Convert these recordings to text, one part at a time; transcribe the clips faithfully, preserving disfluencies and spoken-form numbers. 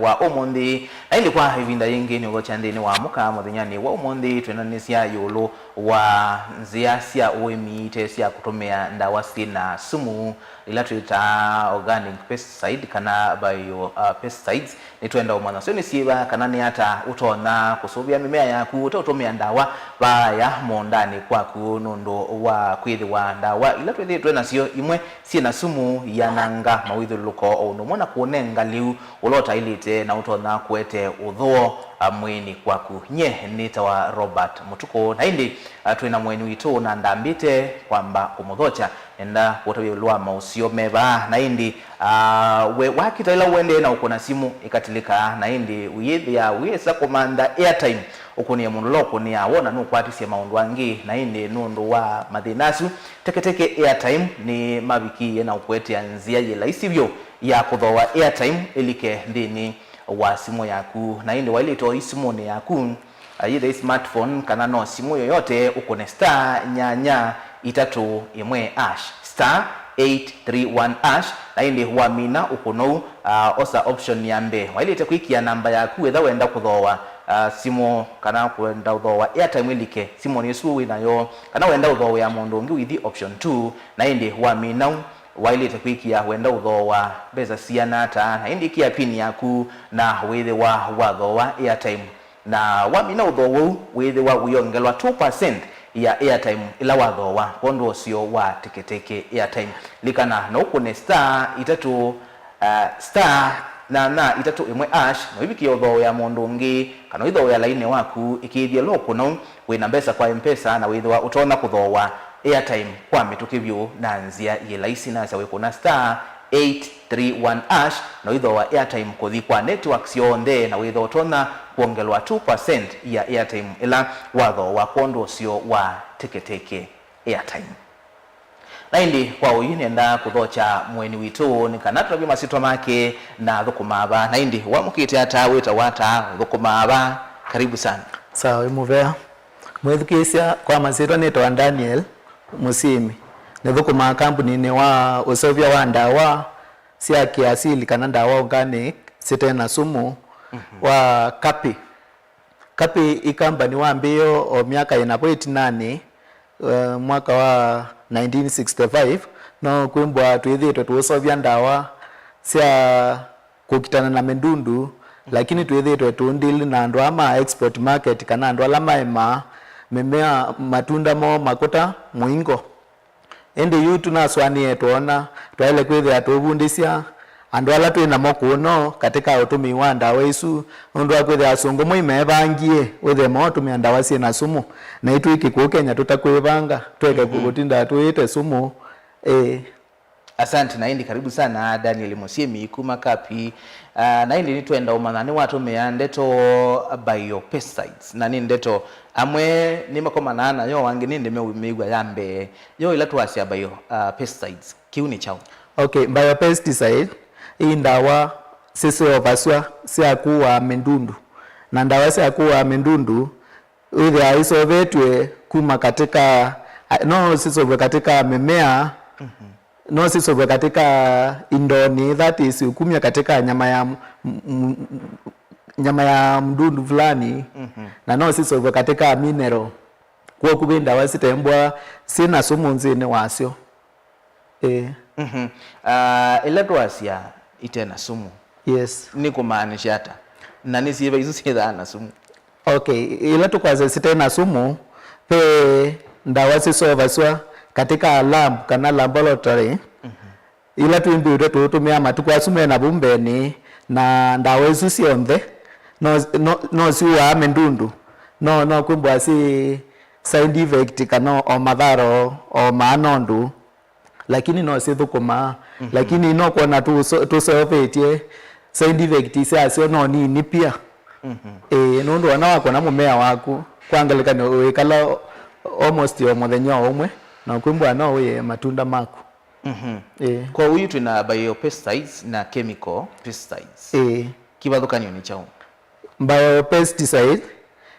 wa ũmũnthĩ. Na ĩndĩ kwa ĩvinda yĩngĩ nĩ ũthokya nthĩnĩ wa mũka mũthenyanĩ wa ũmũnthĩ, twendanĩsya ĩũlũ wa nzĩa sya ũĩmi ite sya kũtũmĩa ndawa syĩna sumu, ila twĩtaa organic pesticide kana bio, uh, pesticides. Nĩtwenda ũmanya syo nĩ syĩva, kana nĩ ata ũtonya kũsũvĩa mĩmea yaku ũteũtũmĩa ndawa vaaya mũũndanĩ kwaku, nũndũ wa kwĩthĩwa ndawa ila twĩthĩĩtwe nasyo imwe syĩna sumu iananga mawĩthyũlũlũko o ũndũ ũmwe na kũũnenga lĩu ũla ũtaĩlĩte na ũtonya kũete ũthũo, a, mwĩĩnĩ kwaku. Nyie nĩtawa Robert Mũtukũ, na ĩndĩ, a, twĩ na mũeni witũ na ndambĩte kwamba kũmũthokya. Nenda kũtavya ĩũlũ wa maũseo me vaa, na ĩndĩ, a, we wakita ĩla ũendee na ũkũna simũ ĩkatilĩka, na ĩndĩ ũyĩthĩa wĩsa kũmantha airtime ũkũnĩe mũndũ ũla ũkũnĩaa, wona nũkwatisye maũndũ angĩ, na ĩndĩ nũndũ wa mathĩna asu, Teketeke Airtime nĩmavikie na ũkũetea nzĩa yĩ laisi vyũ ya kũthooa airtime ĩlike nthĩnĩ wa simũ yaku. Na ĩndĩ waĩlĩte o isimũnĩ yaku, a, yĩthĩe smartphone kana no simũ yoyote, ũkũne star nyanya itatũ ĩmwe hash, star eight three one hash, na ĩndĩ wamina ũkũnou, a, osa option ya mbee. Waĩlĩte kwĩkĩa namba yaku ĩla wenda kũthooa, a, simũ kana kwenda ũthooa airtime ĩlike simũnĩ ĩsu wĩ nayo, kana wenda ũthooea mũndũ ũngĩ ũithi option two, na ĩndĩ wamina u, waĩlĩte kwĩkĩa wenda ũthooa mbesa siana ata, na ĩndĩ ĩkĩa pin yaku na wĩthĩwa wathooa airtime. Na wamina ũthooa ũu, wĩthĩwa ũyongelwa two percent ya airtime ĩla wathooa kwondũ ũseo wa Teketeke Airtime. Likana no ũkũne star itatũ, uh, star nyanya itatũ ĩmwe hash, na ũivikie ũthooea mũndũ ũngĩ, kana ũithooea lainĩ waku, ĩkĩĩthye lo kũnou wĩna mbesa kwa M-Pesa na wĩthĩwa ũtonya kũthooa airtime kwa mĩtũkĩ vyũ na nzĩa yĩ laisi. Nasya wĩkũna star eight three one hash na ũithooa airtime kũthi kwa network syonthe, na wĩthwa ũtonya kwongelwa two percent ya airtime ĩla wathooa kwondũ ũseo wa Teketeke Airtime. Na ĩndĩ kwa ũyu nĩenda kũthokya mũeni witũ nĩ kana tũtavye masyĩtwa make na athũkũmaa va. Na ĩndĩ wamũkĩte ata, wĩtawa ata, ũthũkũmaa va? Karibu sana. Sawa, wĩ mũvea. Mwĩthukĩĩsya, kwa masyĩtwa nĩtawa Daniel Mũsyĩmi. Nĩthũkũmaa kambuninĩ wa ũseũvya wa ndawa sya kĩasili kana ndawa organic site na sumu wa Kapi. Kapi ĩ kambani wambĩĩe o myaka ĩna vo ĩtinanĩ, eh, mwaka wa nineteen sixty-five, no kwĩmbwa twĩthĩĩtwe tũũseũvya ndawa sya kũkitana na mĩndundu, lakini twĩthĩĩtwe tũũndili na andũ aa ma export market kana andũ ala maemaa mĩmea, matunda moo, makũta, mũingo. Ĩndĩ yu tũnasũanĩe twoona twaĩle kwĩthĩa tũũvundĩsya andũ ala twĩ namo kũũ no katĩ ka ũtũmĩi wa ndawa isu, nũndũ wa kwĩthĩa asũngũ moi meevangie wĩthĩe maũtũmĩa ndawa syĩ na sumu, naitũ ĩkĩ kũũ Kenya tũtakwĩvanga, tweke kũtinda tũĩte sumu. Ĩĩ. Asante, na ĩndĩ karibu sana Daniel Mũsyĩmi kuma Kapi. Ah, na ĩndĩ nĩtwenda ũmanya nĩwatũmĩa ndeto biopesticides, na nĩ ndeto amwe nĩmakomanaa nayo, angĩ nĩ ndĩ meumĩw'a ya mbee. Yo ĩla twasya bio, ah, pesticides, kĩu nĩ kyaũ? Okay, biopesticide ĩ ndawa siseũvasw'a sya kũaa mĩndundu, na ndawa sya kũaa mĩndundu wĩthĩaa iseũvĩtw'e kuma katĩ ka, a, no siseũvwe katĩ ka mĩmea, no siseũvwe katĩ ka indonĩ, that is, kumya katĩ ka nyama ya m-, m-, m-, nyama ya mdundu fulani, na no siseũvwe katĩ ka mineral. Kwoou ve ndawa sitembwa syĩ na sumu nzĩnĩ wasyo. Ĩĩ. Mhm. Ah, ĩla twasya ite na sumu, yes, nĩ kũmaanisha ata? Na nĩ syĩva isu syĩthaa na sumu? Okay, ĩla tũkwasya site na sumu, ve ndawa siseũvasw'a katĩ ka lab kana laboratory, ila twĩmbĩĩtwe tũũtũmĩa matukũ asu me na vu mbeenĩ, na ndawa isu syonthe no, no, no siũaa mĩndundu. No, no kwĩmbwa syĩ side effect kana o mathara o maa nũndũ lakini no sithũkũmaa. Lakini no kwona tũso-, tũseũvĩtye side effect syasyo no nini pia. Ĩĩ, nũndũ ona wakũna mũmea waku, kwa ngelekany'o, wĩkala almost o mũthenya o ũmwe, na kwĩmbwa no wĩe matunda maku. Ĩĩ. Kwa ũyu twĩ na biopesticides na chemical pesticides. Ĩĩ. Kĩvathũkany'o nĩ kyaũ? Biopesticide,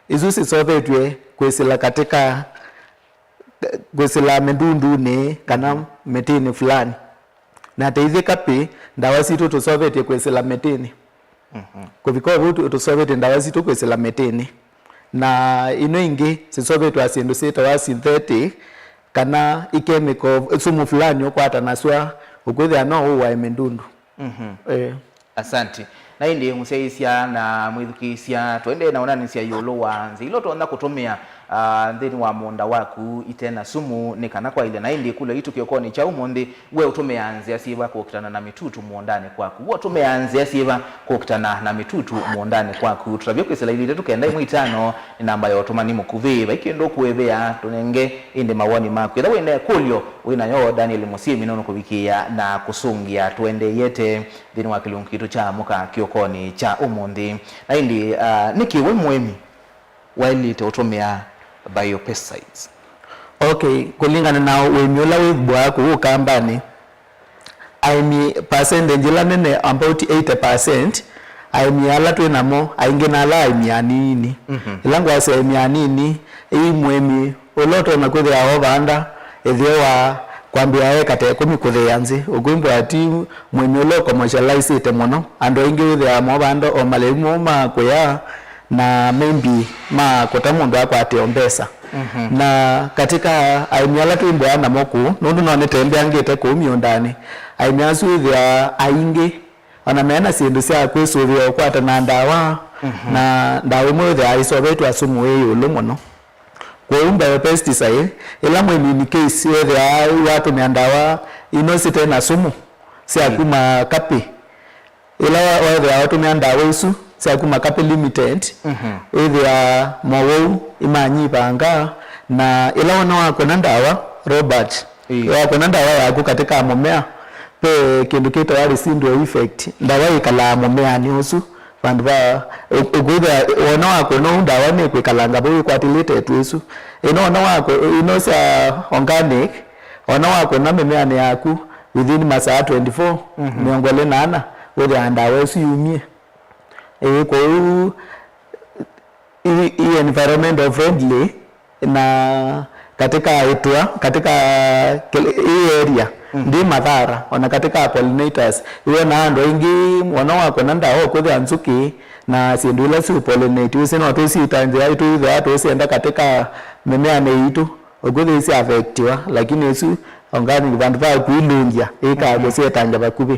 isu siseũvĩtw'e kwĩsĩla katĩ ka kwĩsĩla mĩndundunĩ kana mĩtĩnĩ fulani. Na ta ithyĩ Kapi, ndawa sitũ tũseũvĩtye kwĩsĩla mĩtĩnĩ. Kũvika o vau tũ- tũseũvĩtye ndawa sitũ kwĩsĩla mĩtĩnĩ. Na ino ingĩ siseũvĩtwe syĩndũ syĩtawa synthetic, kana i chemical, sumu fulani ũkwatanasw'a, ũkwĩthĩa no ũũae mĩndundu. Eh. Asanti. Na ĩndĩ mũsyaĩĩsya na mwĩthukĩĩsya, tũendee na ũnanĩsya ĩũlũ wa nzĩa ila ũtonya kũtũmĩa, ah, nthĩnĩ wa mũũnda waku ite na sumu, nĩ kana kwaĩlya. Na ĩndĩ ĩkũlyo yitũ kĩokonĩ kya ũmũnthĩ, we ũtũmĩaa nzĩa syĩva kũkitana na mĩtutu mũũndanĩ kwaku? We ũtũmĩaa nzĩa syĩva kũkitana na mĩtutu mũũndanĩ kwaku? Tũtavye kwĩsĩla ilĩ itatũ kenda ĩmwe itano nĩ namba ya ũtũmani mũkuvĩ. Vai kĩndũ ũkũĩvĩa, tũnenge ĩndĩ mawoni maku. Ĩtha wĩ na ĩkũlyo wĩ nayo, Daniel Mũsyĩmi nũnũkũvikĩĩa na kũsũngĩa tũendeeyete nthĩnĩ wa kĩlungu kitũ kya Amũka kĩokonĩ kya ũmũnthĩ. Na ĩndĩ, ah, nĩkĩ we mũĩmi waĩlĩte ũtũmĩa biopesticides? Okay, kũlingana na ũĩmi ũla wĩthĩwa kũu Ũkambanĩ, aĩmi percentage ĩla nene, about eighty percent, aĩmi ala twĩ namo aingĩ na ala aĩmi anini. Ĩla ngwasya aĩmi anini, ĩ mũĩmi ũla ũtonya kwĩthĩa ovanda ĩtheo wa kwambĩa eka ta ĩkũmi kũthĩĩa nzĩ, ũkwĩmbwa ti mũĩmi ũla ũcommercialize-ĩte mũno. Andũ aingĩ wĩthĩaa movanda o malĩu moo ma kũya na maybe ma kũta mũndũ akwate o mbesa. Na katika aĩmi ala twĩmbũaa namo kũu, nũndũ no nĩtembeangĩte kũu mĩũndanĩ, aĩmi asu wĩthĩaa aingĩ ona mena syĩndũ sya kwĩsũvĩa ũkwata na ndawa, na ndawa ĩmwe wĩthĩaa ĩseũvĩtwe asumu ĩ ĩũlũ mũno. Kwoou biopesticide, ĩla mũĩmi in case wĩthĩaa watũmĩa ndawa ino site na sumu sya kuma kapĩ, ĩla wa- wethĩaa ũtũmĩa ndawa isu sya kuma kapĩ limited, wĩthĩaa mowau imanyivanga, na ĩla wona wakũna ndawa, Robert, wakũna ndawa yaku katika mũmea, ve kĩndũ kĩtawa residual effect, ndawa ĩkalaa mũmeanĩ ũsu. Vandũ va ũ- ũkwĩthĩa wona wakũna ũu ndawa nĩkwĩkalanga vau ĩkwatĩlĩte ĩtu ĩsu. Ĩno wona wakũ- ino sya organic, wona wakũna mĩmeanĩ yaku, within masaa twenty-four, mĩongo ĩlĩ na ana, wĩthĩaa ndawa ĩsu yumie. Ĩĩ, kwoou i- i environmental friendly, na katika ĩtũa, katika kĩl- ĩ area, ndi mathara, ona katika pollinators. Ĩwona andũ aingĩ, wona wakũna ndawa ũkwĩthĩa nzũkĩ na syĩndũ ila siũ pollinate, wĩsĩ no tũsyĩta nzĩa itũ ithaa tũsyenda katika mĩmeanĩ itũ, ũkwĩthĩa isi affectiwa, lakini ĩsu organic vandũ va kwilũngya ĩkaa kũsyetangya vakuvĩ.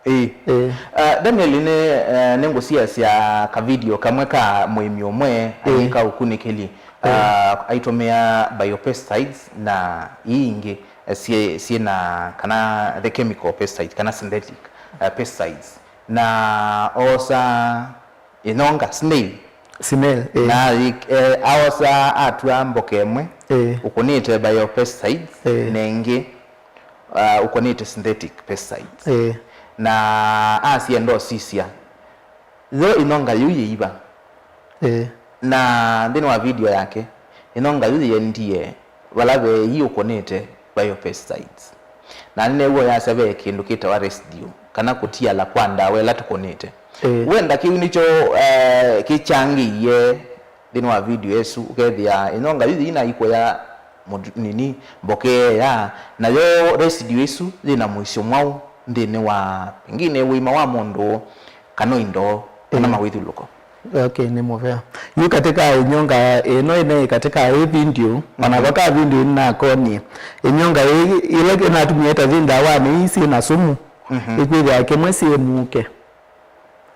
Ĩĩ. Ĩĩ. Ah, Daniel, nĩ, eh, nĩngũsiasya ka video kamwe ka mũĩmi ũmwe ayĩka ũkunĩkĩli. Ah, aitũmĩa biopesticides na ii ingĩ, eh, syĩ, syĩ na kana the chemical pesticides kana synthetic, eh, pesticides. Na oosa ĩnyonga, snail. Snail, ĩĩ. Na ayĩ- eh, aosa atw'a mboka ĩmwe, ĩĩ, ũkũnĩte biopesticides, ĩĩ, na ĩngĩ, ah, ũkũnĩte synthetic pesticides. Ĩĩ. Na asyenda ũsisya, yo ĩnyonga yĩu yĩiva. Ĩĩ. Na nthĩnĩ wa video yake, ĩnyonga yu yĩendie vala ve ii ũkũnĩte biopesticides. Na nĩneew'a yasya ve kĩndũ kĩtawa residue, kana kũtiala kwa ndawa ĩla tũkũnĩte. Ĩĩ. Wenda kĩu nĩkyo, eh, kĩkyangĩie nthĩnĩ wa video ĩsu, ũkethĩa ĩnyonga yu yĩina ikũya mũtu- nini, mboka ĩya, nayo residue ĩsu yĩna mũisyo mwaũ nthĩnĩ wa pengine ũima wa mũndũ, kana indo, kana, ĩĩ, mawĩthyũlũko. Okay, nĩ mũvea. Yu katika ĩnyonga ĩno ĩnaĩ katika ĩ video, ona, mhm, vaka video nĩnakonie. Ĩnyonga ĩ- ĩla ĩnatumie ta thi ndawanĩ ii syĩ na sumu, mhm, ĩkwĩthĩa kĩmwe syĩ mũke.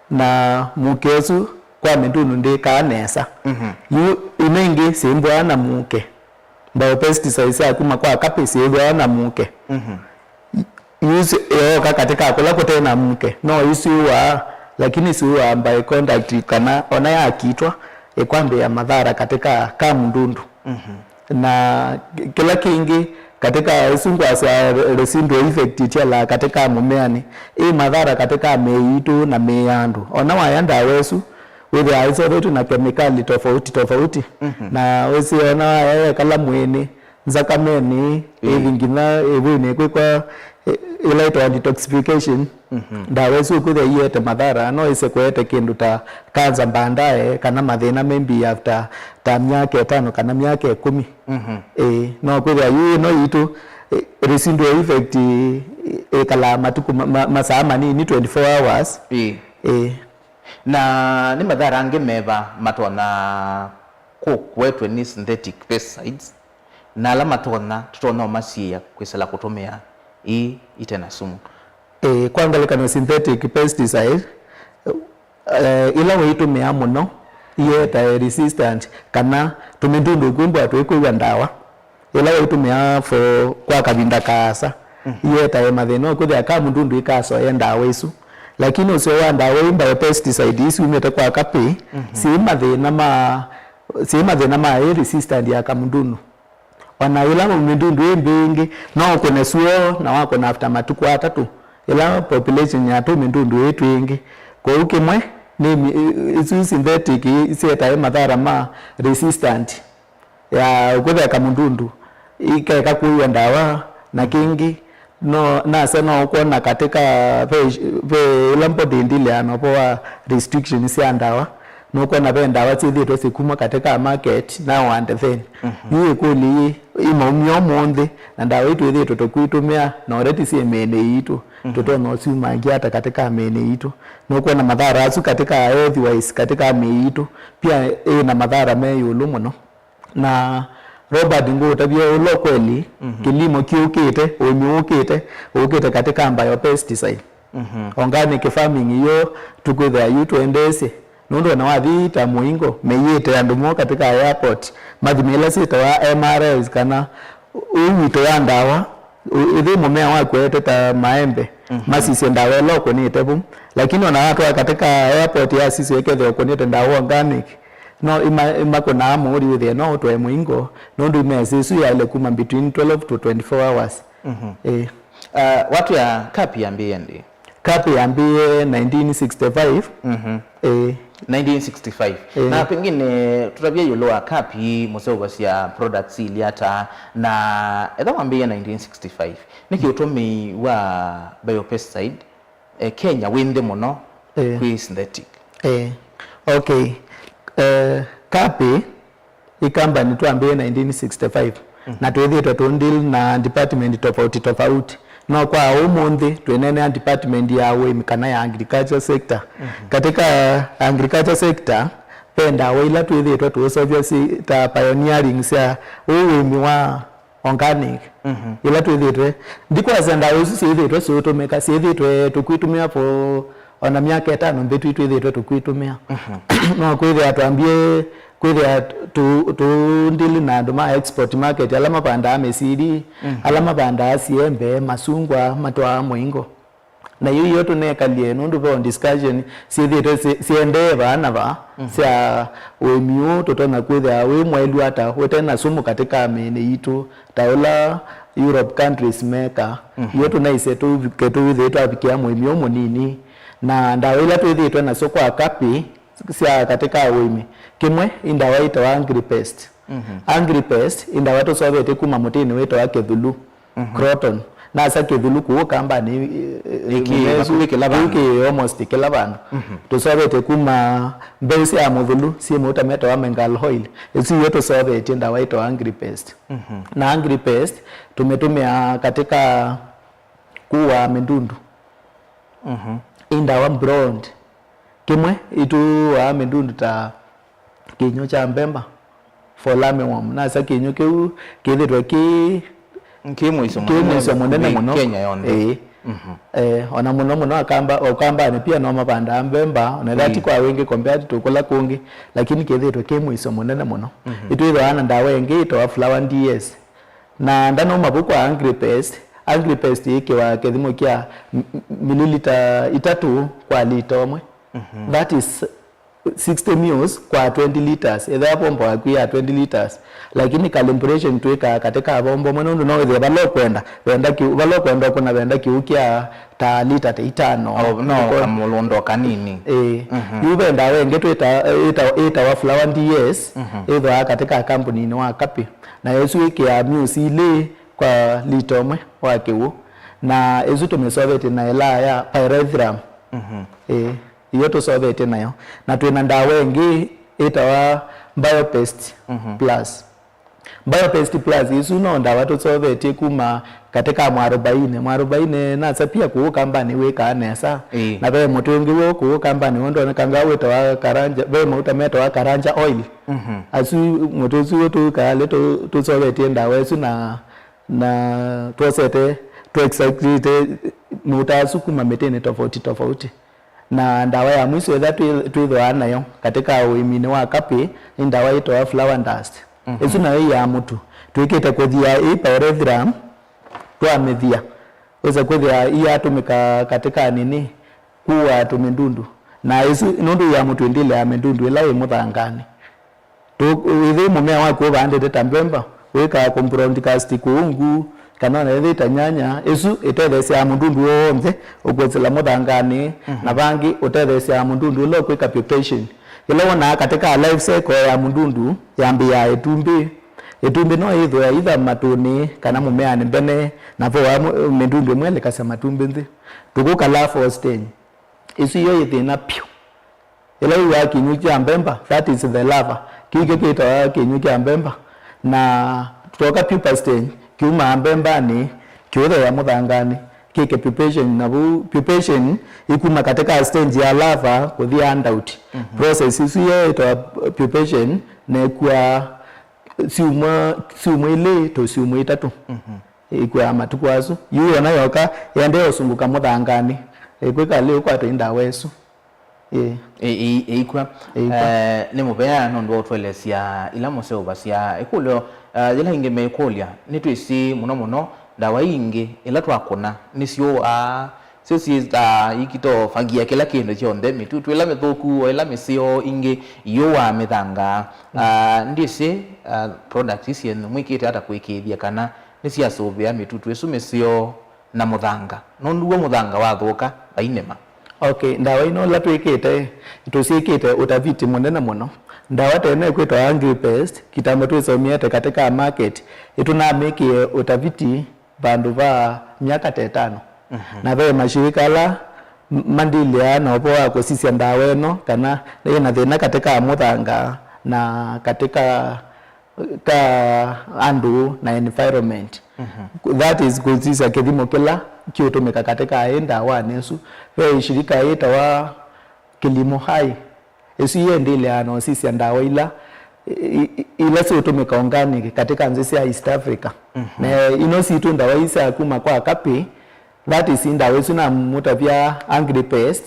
Na mũke ũsu kwa mĩndũnũ ndĩkaa nesa. Mhm. Yu ino ingĩ syĩmbũaa na mũke. Biopesticides sya kuma kwa kapĩ syĩthwaa na mũke. Mhm. Yu si- yooka katika kũla kũte na mũke, no ĩsyũaa, lakini syũaa by contact, kana ona yakitwa, ĩkwambĩĩa mathara katika ka mũndũndũ. Mhm. Na kĩ- kĩla kĩngĩ, katika ĩsu ngwasya re- residual effect itialaa katika mũmeanĩ, ĩ mathara katika mĩĩ yitũ na mĩĩ ya andũ. Ona waya ndawa ĩsu, wĩthĩaa ĩseũvĩtw'e na kemikali tofauti tofauti. Mhm. Na wĩsĩ ona waya yekala mwĩĩnĩ, nzakamenĩ, ĩĩ, ĩthi nginya ĩvw'ĩnĩ kwĩkwa ĩ- ĩla ĩtawa detoxification. Mhm. Ndawa ĩsu ũkwĩthĩa iete mathara, no ĩse kũete kĩndũ ta kanza baadaye, kana mathĩna maybe after ta myaka ĩtano kana myaka ĩkũmi. Mhm. Ĩĩ, no kwĩthĩa yu ĩno yitũ, ĩ- residual effect ĩ- ĩkalaa matukũ ma- ma- masaa manini, twenty-four hours. Ĩĩ. Ĩĩ. Na nĩ mathara angĩ meva matonya kũ-, kũetwe nĩ synthetic pesticides, na ala matonya, tũtonya ũmasiĩĩa kwĩsĩla kũtũmĩa ii ite na sumu? Ĩĩ, kwa ngelekany'o, synthetic pesticide, eh, ila ũitũmĩa mũno, ietae resistant, kana tũmĩndundũ kwĩmbwa twĩkwĩw'a ndawa, ĩla waitũmĩa for kwa kavinda kaasa, mhm, ietae mathĩna ũkwĩthĩa kamũndundũ ikasoea ndawa isu. Lakini ũseo wa ndawa ii, biopesticide ii syumĩte kwa kapĩ, mhm, syĩ mathĩna ma, syĩ mathĩna ma ĩ resistant ya kamũndundũ. O na ĩla mĩndundũ ĩ mbingĩ, no ũkũne suo, na wakũna after matukũ atatũ, ĩla population ya tũmĩndundũ ĩ twingĩ. Kwoou kĩmwe, nĩ mi-, isu synthetic ii syetae mathara ma resistant ya kwĩthĩa kamũndundũ ikeka kũiwa ndawa. Na kĩngĩ, no, nasa no ũkwona katika ve, ve ĩla mbodi ndilea novo wa restriction sya ndawa, nũkwona ve ndawa syĩthĩtwe syĩkuma katika market na wandetheni. Mhm. Yu ĩkũlyo yĩ, ĩ maumyo ũmũnthĩ, na ndawa ii twĩthĩtwe tũkwitũmĩa, na already syĩ mĩĩnĩ yitũ, mhm, tũtonya ũsyumangia ata katika mĩĩnĩ yitũ? Nũkwona mathara asu katika health wise, katika mĩĩ yitũ, pia ĩ na mathara me ĩũlũ mũno. Na Robert, ngũũtavya ũla kweli, mhm, kĩlimo kĩũkĩte, ũĩmi ũkĩte, ũkĩte katika biopesticide. Mhm. Organic farming iyo tũkwĩthĩa yu twendeesye. Nũndũ ona wathi ta mũingo, meyĩte andũ moo katika airport, mathime ila syĩtawa M R Is kana ũu witũ wa ndawa, ũ-, ĩthĩ mũmea waku ete ta maembe, mhm, masisye ndawa ĩla ũkũnĩte vu. Lakini ona watwaa katika airport ya sisyo ĩkethĩa ũkũnĩte ndawa organic, no ima-, imakũnaa mũũli wĩthĩe no ũtwae mũingo, nũndũ imesa ĩsu yaĩle kuma between twelve to twenty-four hours. Mhm. Ĩĩ. Uh, watwĩa kapi yambĩĩe ndĩ? Kapi yambĩĩe nineteen sixty-five. Mhm. Ĩĩ. Nineteen sixty-five. Ĩĩ. Na pengine tũtavye ĩũlũ wa kapi, mũseũvasya products ili ata, na etha wambĩĩe nineteen sixty-five, nĩkĩ ũtũmĩi wa biopesticide, eh, Kenya wĩ nthĩ mũno, ĩĩ, kwĩ synthetic? Ĩĩ. Okay. Eh, kapi ĩ company twambĩĩe nineteen sixty-five, mhm, na twĩthĩĩtwe tũ deal na department tofauti tofauti. No kwa ũmũnthĩ twĩneenea department ya ũĩmi kana ya agriculture sector. Mhm. Katika agriculture sector, ve ndawa ila twĩthĩĩtwe tũũseũvya syĩ ta pioneering sya ũũ ũĩmi wa organic, mhm, ila twĩthĩĩtwe, ndikwasya ndawa isu syĩthĩĩtwe siũtũmĩka, syĩthĩĩtwe tũkwitũmĩa for ona myaka ĩtano mbĩtu itwĩthĩĩtwe tũkwitũmĩa. Mhm. No kwĩthĩa twambie kwĩthĩa tũ, tũ deal na andũ ma export market, ala mavandaa mĩsili, mhm, ala mavandaa siembe, masungwa, matwaa mũingo. Na yu iyo tũnekalie nũndũ ve discussion syĩthĩĩtwe si-, siendee vaa na vaa, mhm, sya ũĩmi ũũ tũtonya kwĩthĩa wĩ mwaĩlu ata, ũte na sumu katika mĩĩnĩ yitũ, ta ũla Europe countries meka. Mhm. Iyo tũnaisye tũvike tũithĩe twavikĩa mũĩmi ũũ mũnini. Na ndawa ila twĩthĩĩtwe nasyo kwa kapi sya katika ũĩmi, kĩmwe ĩ ndawa ĩtawa Agripest. Mhm. Agripest ĩ ndawa tũseũvĩtye kuma mũtĩnĩ wĩtawa kĩthulu, mhm, croton. Nasa kĩthulu kũu kambanĩ, eh, eh, ĩkĩ, mũmea ũsu, vakuvĩ kĩla vandũ, ĩkĩ almost kĩla vandũ. Mhm. Tũseũvĩtye kuma mbeũ sya mũthulu syĩ mauta metawa mengal oil. Ĩsu iyo tũseũvĩtye ndawa ĩtawa Agripest. Mhm. Na Agripest tũmĩtũmĩaa katika kũaa mĩndundu. Mhm. Ĩ ndawa broad. Kĩmwe ĩtũaa mĩndundu ta kĩnyũ kya mbemba, fall armyworm. Nasa kĩnyũ kĩu kĩthĩtwe kĩ, kĩ mũisyo kĩ mũnene, mũisyo mũnene mũno Kenya yonthe. Ĩĩ. Mhm. Eh, ona mũno mũno Akamba, Ũkambanĩ pia no mavandaa mbemba, ona ĩla ti kwa wĩngĩ compared to kũla kũngĩ, lakini kĩthĩtwe kĩ mũisyo mũnene mũno. Mhm. Ĩtwĩthĩawa na ndawa ĩngĩ ĩtawa Flower D S. Na ndanauma vu kwa Agripest, Agripest yĩkĩwa kĩthimo kya m-, m-, mililita itatũ kwa lita ũmwe. Mhm. That is sixty mils kwa twenty liters. Ethĩwa pombo yaku ya twenty liters, lakini calibration twĩkaa katika pombo ũmwe, nũndũ no wĩthĩe vala ũkwenda, wenda kĩu, vala ũkwenda ũkũna, wenda kĩu kya ta lita ta itano. Oh, no, kamũlũndo kanini. Ĩĩ. Mhm. Yu ve ndawa ĩngĩ twĩta-, ĩta-, ĩtawa Flower D S, mhm, ĩthwaa katika kambuninĩ wa Kapi. Na ĩsu ĩkĩaa mils ilĩ kwa lita ũmwe wa kĩw'ũ. Na ĩsu tũmĩseũvĩtye na ĩlaa ya pyrethrum. Mhm. Ĩĩ, iyo tũseũvĩtye nayo. Na twĩ na ndawa ĩngĩ ĩtawa Biopest, mhm, Plus. Biopest Plus, ĩsu no ndawa tũseũvĩtye kuma katĩ ka mwarobaine. Mwarobaine nasa pia kũũ kambanĩ wĩkaa nesa. Ĩĩ. Na ve mũtĩ ũngĩ w'o kũũ kambanĩ w'o ndonekanga wĩtawa Karanja, ve mauta metawa Karanja oil. Mhm. Asu mũtĩ ũsu w'o tũkaa lĩ tũ-, tũseũvĩtye ndawa ĩsu na, na twosete, tũextractĩte mauta asu kuma mĩtĩnĩ tofauti tofauti. Na ndawa ya mwiso ĩla twĩ-, twĩthĩwa nayo katĩ ka ũĩminĩ wa kapĩ nĩ ndawa yĩtawa flower dust. Mhm. Ĩsu nayo ĩyaa mũtu. Twĩkĩte kũthia ĩ pyrethrum, twamĩthia. Wĩsa kwĩthĩa iyatũmĩka katĩ ka nini, kũaa tũmĩndundu. Na ĩsu nũndũ ĩyaa mũtu ĩndĩlea mĩndundu ĩla ĩ mũthanganĩ. Tũ-, ĩthĩ mũmea waku ũvaandĩte ta mbemba, wĩkaa ku broadcast kũu nguu, kana ona ĩthĩ ta nyanya, ĩsu ĩtetheesyaa mũndundu w'onthe ũkwĩsĩla mũthanganĩ, mhm, na vangĩ ũtetheesyaa mũndundu ũla ũkwĩka pupation. Ĩla wonaa katĩ ka life cycle ya mũndundu, yambĩĩaa ĩtumbĩ. Ĩtumbĩ no yĩthĩwe either matũnĩ kana mũmeanĩ mbene, na voa mũ-, mĩndundu ĩmwe ĩlikasya matumbĩ nthĩ. Tũkũkala four stage. Ĩsu yo yĩ thĩna pyũ. Ĩla wĩw'aa kĩnyũ kya mbemba, that is the larva. Kĩu kĩtawa kĩnyũ kya mbemba. Na twoka pupa stage, kiumaa mbembanĩ, kĩũtheea mũthanganĩ, kĩke pupation, na vu pupation ĩkuma katĩ ka stage ya larva kũthi adult. Mhm. Process ĩsu yĩtawa pupation, na ĩkua syumwa, syumwa ilĩ to syumwa itatũ. Mhm. Ĩkuaa matukũ asu. Yu ona yoka, ĩendee ũsungũka mũthanganĩ. Ĩkwĩka lĩ ũkwatwa ĩ ndawa ĩsu. Ĩĩ. Ĩ-, ĩ-, ĩikw'a. Ĩikw'a. Eh, nĩ mũvea nũndũ wa ũtũelesya ila mũseũvasya. Ĩkũlyo, eh, yĩla ingĩ meĩkũlya, nĩtwĩsĩ mũno mũno ndawa ii ingĩ ila twakũna nĩsyũaa, syo syĩtaa ikitofangia kĩla kĩndũ kyonthe, mĩtutu ĩla mĩthũku, o ĩla mĩseo ingĩ iyũaa mĩthanga. Mm. Ah, ndyĩsĩ, ah, product ii syenyu mwĩkĩte ata kũĩkĩĩthya kana nĩsyasũvĩa mĩtutu ĩsu mĩseo na mũthanga, nũndũ w'o mũthanga wathũka, vainema. Okay, ndawa ino ila twĩkĩte, tũsyĩkĩte ũtaviti mũnene mũno. Ndawa ta ĩno ĩkwĩtwa Agri Best, kitambo twĩsomiete katĩ ka market, ĩtũnamĩkie ũtaviti vandũ va myaka ta ĩtano. Mhm. Na ve mashirika ala m-, mandilĩaa na ũvoo wa kũsisya ndawa ĩno, kana yĩna thĩna katĩ ka mũthanga na katĩ ka ka andũ na environment. Mhm. That is, kũsisya kĩthimo kĩla kĩũtũmĩka katĩ ka ĩ ndawanĩ ĩsu. Ve ishirika yĩtawa Kilimo Hai, ĩsu yĩendeleaa na ũsisya ndawa ila, i-, i-, ila siũtũmĩka organic katĩ ka nthĩ sya East Africa. Mhm. Na ino sitũ ndawa ii sya kuma kwa kapĩ, that is, ndawa ĩsu namũtavya Agri Best,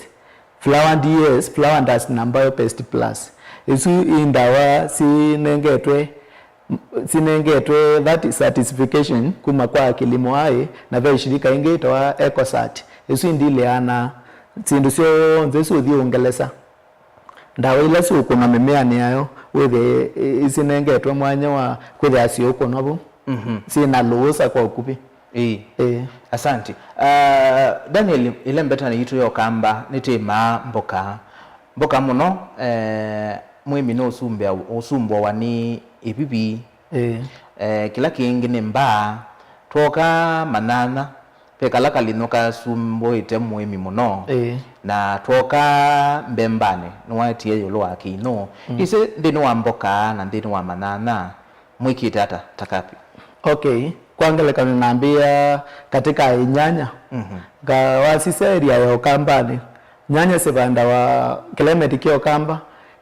Flower D S, Flower Dust na Biopest Plus. Ĩsu ĩ ndawa sinengetwe, sinengetwe that certification kuma kwa Kilimo Hai na ve shirika ĩngĩ ĩtawa Ecosat. Ĩsu indilĩana syĩndũ syonthe sũthi Ũngelesa. Ndawa ila siũkũnwa mĩmeanĩ yayo, wĩthĩe i-, isinengetwe mwanya wa kwĩthĩa siũkũnwa vu. Mhm. Syĩna lũũsa kwa ũkuvĩ. Ĩĩ. Ĩĩ. Asante. Ah, Daniel, ĩla mbeta yitũ ya Ũkamba nĩtĩmaa mboka. Mboka mũno, eh, mũĩmi nũũsumbĩa-, ũsumbũawa nĩ ĩvivi. Ĩĩ. Eh, kĩla kĩngĩ nĩ mbaa. Twoka manyanya, ve kala kalĩnyũ kasumbũĩte mũĩmi mũno. Ĩĩ. Na twoka mbembanĩ, nĩwaetie ĩũlũ wa kĩinyũ. Mm. Ĩsĩ nthĩnĩ wa mboka na nthĩnĩ wa manyanya, mwĩkĩte ata ta kapĩ? Okay, kwa ngelekany'o nambĩĩa katĩ ka ĩnyanya. Mhm. Nga wasisya area ya Ũkambanĩ, nyanya sivandawa climate kya Ũkamba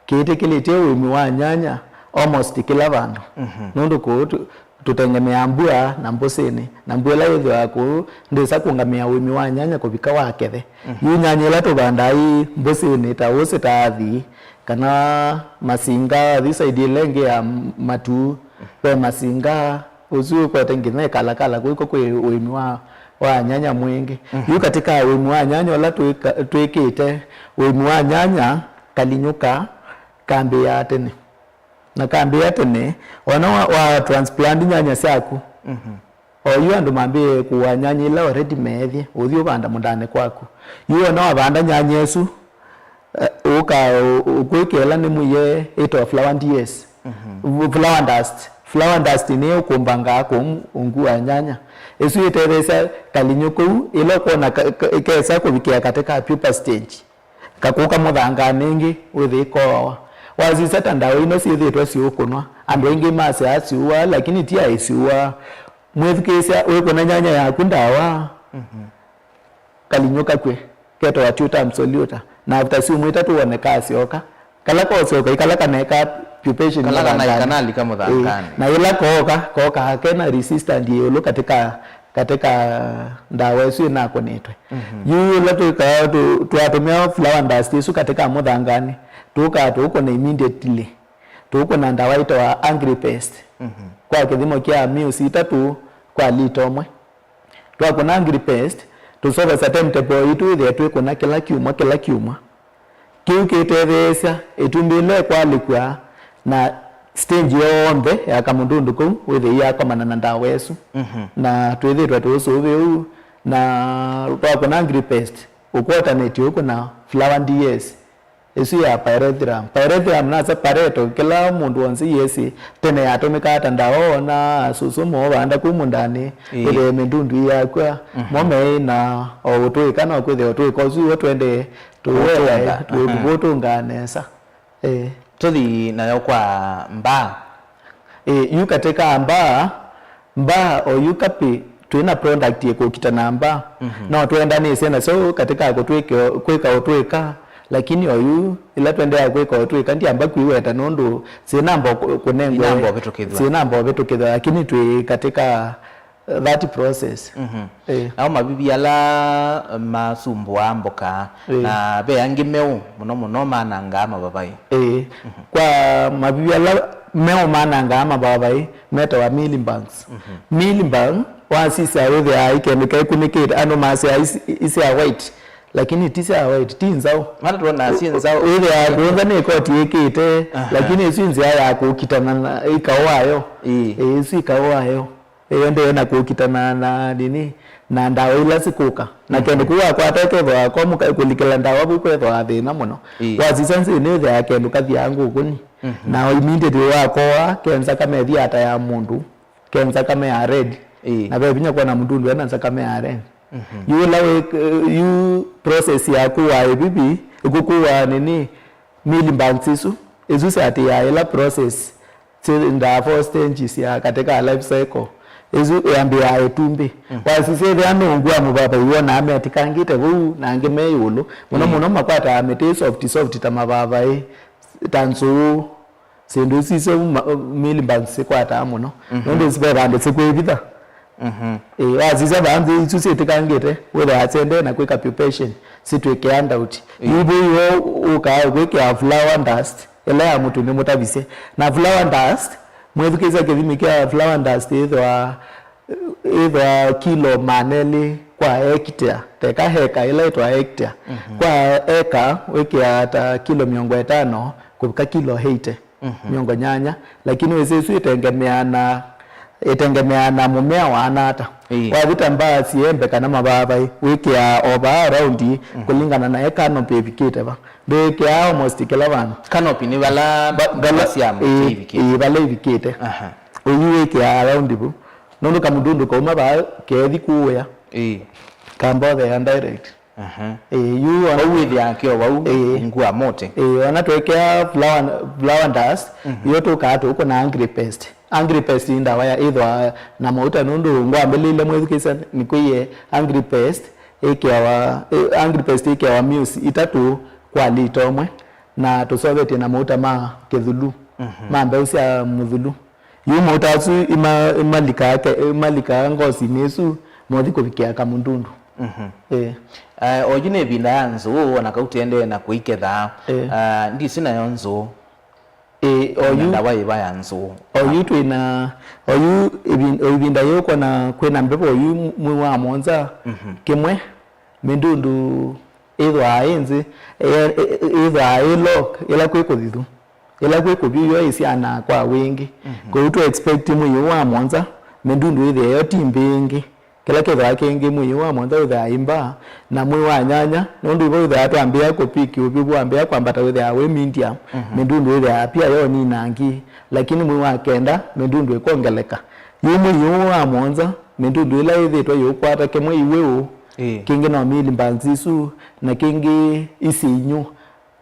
kĩĩtĩkĩlĩtye ũĩmi wa nyanya almost kĩla vandũ. Mhm. Nũndũ kũũ tũ-, tũtengemeaa mbua na mbũsĩnĩ, na mbua ĩla yĩthĩawa kũũ ndĩsa kũngamĩa ũĩmi wa nyanya kũvika wakethe. Mhm. Yu nyanya ĩla tũvandaa ĩ mbũsĩnĩ ta ũsĩ ta athi, kana masinga, athi side ĩla ĩngĩ ya matu, ve masinga, ũsu ũkwete nginya ĩkalakala, kwĩko kwĩ ũĩmi wa, wa nyanya mwingĩ. Mhm. Yu katĩ ka ũĩmi wa nyanya ũla twĩka-, twĩkĩte, ũĩmi wa nyanya kalinyũka kambĩĩaa tene. Na kambĩĩa tene, ona wa, wa transplant nyanya syaku, mhm, o yu andũ mambĩĩe kũaa nyanya ila already meethye, ũthi ũvanda mũndanĩ kwaku. Yu ona wavanda nyanya ĩsu, eh, ũka ũ-, ũkwĩkĩa ĩla nĩmũie ĩtawa flower D S. Mhm. Flower dust. Flower dust nĩyo ũkũmbangaa kũu ungu wa nyanya. Ĩsu ĩtetheesya kalinyũ kũu, ĩla ũkwona ka-, ka-, kesa kũvikĩa katĩ ka pupa stage. Kakũka mũthanganĩ ĩngĩ, wĩthĩ ĩkooawa. Wasisya ta ndawa ino syĩthĩĩtwe siũkũnwa, andũ aingĩ masyaa siũaa, lakini ti aĩ siũaa. Mwĩthukĩĩsya wĩkũna nyanya yaku ndawa, kalinyũ kakw'e, ketawa tutam soluta, na after syumwa itatũ wone kasyoka. Kala kosyoka, ikala kaneka pupation. Kala kana mũthanganĩ. Ikanalika mũthanganĩ. Ĩĩ, na ĩla kooka, kookaa kena resistant ĩũlũ katika, katika ndawa ĩsu ĩnakũnĩtwe. Yu ĩla twĩkaa, tũ-, twatũmĩa flower dust ĩsu katika mũthanganĩ, tũkaa tũũkũna immediately. Tũũkũna ndawa ĩtawa Agripest kwa kĩthimo kya mĩusi itatũ kwa lita ũmwe. Twakũna Agripest, tũsovasya timetable yitũ ĩthĩe twĩkũna kĩla kyumwa, kĩla kyumwa. Kĩu kĩtetheesya ĩtumbĩ ĩla ĩkwalĩkw'a na stage yonthe ya kamũndũndũ kau wĩthĩe yakomana na ndawa ĩsu. Na twĩthĩĩtwe tũũsũvĩ ũu, na twakũna Agripest, ũkwota neti ũkũna flower D S. Ĩsu ya pyrethrum. Pyrethrum nasa pareto, kĩla mũndũ wonse yĩsĩ, tene yatũmĩkaa ta ndawa, ona asusũ moo vanda kũu mũndanĩ, ĩĩ, ĩthee mĩndundu yakw'a, mo meĩ na o ũtũĩka, no kwĩthĩwa ũtũĩka ũsu w'o twendee tũwetae, tũũtũngaa nesa. Ĩĩ. Tũthi nayo kwa mbaa. Ĩĩ, yu katika mbaa, mbaa oyu kapĩ twĩ na product ĩkũkita na mbaa. No twendanĩsye nasyo katika kũtwĩka, kwĩka ũtwĩka, lakini oyu ĩla twendeea kwĩka ũtwĩka, ndiamba kwĩweta nũndũ syĩnamba kũ-, kũnengwa, inamba ũvĩtũkĩthw'a, syĩnamba ũvĩtũkĩthw'a, lakini twĩ katika that process. Ĩĩ. Nao mavivi ala masumbũaa mboka, ĩĩ, na ve angĩ meũ mũno mũno manangaa mavavaĩ. Ĩĩ. Kwa mavivi ala meũ manangaa mavavaĩ metawa mealybugs. Mealybug wasisya wĩthĩaa ikendũ kekunĩkĩte, andũ masyaa isi-, isya white, lakini ti sya white, ti nzaũ. Mana tuona si nzaũ. Wĩthĩaa kũonza nĩ koti ĩkĩte, lakini ĩsu nzĩa ya kũkitana na ikaũ wayo. Ĩĩ. Ĩĩ, ĩsu ikaũ wayo. Ĩendee na kũkitana na nini, na ndawa ila sikũka. Na kĩndũ kĩu wakwata kethwa komu ka-, kũlikĩla ndawa vau kwethwa thĩna mũno. Ĩĩ. Wasisya nzĩnĩ ĩthĩaa kĩndũ kathiaa ngũkũni. Na immediately wakoa, ke nzakame ĩthi ata ya mũndũ, ke nzakame ya red. Ĩĩ. Na ve vinya kwona mũndũ ũndũ ena nzakame ya red. Yu ĩla wĩ, yu process ya kũwa ĩvivi, ĩkũkũwa nini, mealybugs isu, isu syatĩĩaa ĩla process. Syĩndaa four stages ya katika life cycle. Ĩsu yambĩaa ĩtumbĩ. Wasisya ĩthĩa nũngũ wa mũvavai wonaa metikangĩte vau na angĩ me ĩũlũ. Mũno mũno makwataa mĩtĩ soft soft ta mavavai, ta nzũũ. Syĩndũ isu isyo ma-, mealybugs sikwataa mũno. Nũndũ ve vandũ sikwĩvitha. Ĩĩ, wasisya vaa nzũũ isu syĩtĩkangĩte, wĩthĩaa syendee na kwĩka pupation, sitwĩkĩa ndauti. Yu vau ĩyo ũkaa kwĩkĩa flower dust, ĩla ya mũtu nĩmũtavisye. Na flower dust, mwĩthukĩĩsya kĩthimi kya flower dust yĩthwa, yĩthwa kilo maana elĩ kwa hectare, teka heka ĩla ĩtwa hectare. Kwa eka wĩkĩaa ta kilo mĩongo ĩtano kũvika kilo eighty, mĩongo nyanya, lakini wĩsĩ ĩsu ĩtengemeaa na, ĩtengemeaa na mũmea waana ata. Ĩĩ. Wathi ta mbaa, siembe kana mavavai, wĩkĩaa o vaa around kũlingana na e canopy ĩvikĩte va. Ndwĩkĩaa almost kĩla vandũ. Canopy nĩ vala, ba-, vala, vala sya mũtĩ, ĩĩ, ivikĩte. Ĩĩ, vala ivikĩte. Aha. Ũyu wĩkĩaa around vu. Nũndũ kamũndũndũ kauma vaa kethi kũũya. Ĩĩ. Kambothea direct. Aha. Ĩĩ, yu ona vau wĩthĩaa kĩo vau, ĩĩ, ngua mote. Ĩĩ, ona twekea flower, flower dust, yo tũkaa tũkũna Agripest. Agripest nĩ ndawa ya ĩthwa na mauta nũndũ ngwambĩlĩile mwĩthukĩĩsya nĩkwĩie Agripest ĩkĩawa, ĩ, Agripest ĩkĩawa mĩusi itatũ kwa lita ũmwe, na tũsovetye na mauta ma kĩthulu, ma mbeũ sya mũthulu. Yu mauta asu ima-, imalikaa ke-, imalikaa ngosinĩ ĩsu mothi kũvikĩa kamũndundu. Mhm. Ĩĩ. Eh, oyu nĩ ĩvinda ya nzũũ, ona kau tũendee na kũiketha. Ĩĩ. Ah, ndisi nayo nzũũ. Ĩĩ, oyu. Na ndawa yĩva ya nzũũ? Oyu twĩna, oyu ĩvin-, ĩvinda yĩu kwona kwĩna mbevo oyu mwei wa mũonza, mhm, kĩmwe, mĩndundu ĩthwaa ĩ nzĩ, ĩ-, ĩ-, ĩthwaa ĩ lock, ĩla kwĩ kũthithu. Ĩla kwĩ kũvyũ yo ĩsyanaa kwa wingĩ. Mhm. Kwoou tũ expect mwei ũũ wa mũonza, mĩndundu ĩthĩe yo ti mbĩngĩ. Kĩla kĩthwaa kĩngĩ mwei ũũ wa mũonza wĩthĩaa ĩ mbaa, na mwei wa nyanya, nũndũ ivo wĩthĩaa twambĩĩa kũpiki ũvyũ wambĩĩa kwambata wĩthĩaa wĩ medium, mhm, mĩndundu ĩthĩaa pia yo ninangi, lakini mwei wa kenda, mĩndundu ĩkongeleka. Yu mwei ũũ wa mũonza, mĩndundu ĩla yĩthĩĩtwe yĩũkwata kĩmwe iwĩũ, ĩĩ, kĩngĩ no mealybugs isu, na kĩngĩ isyĩnyũ.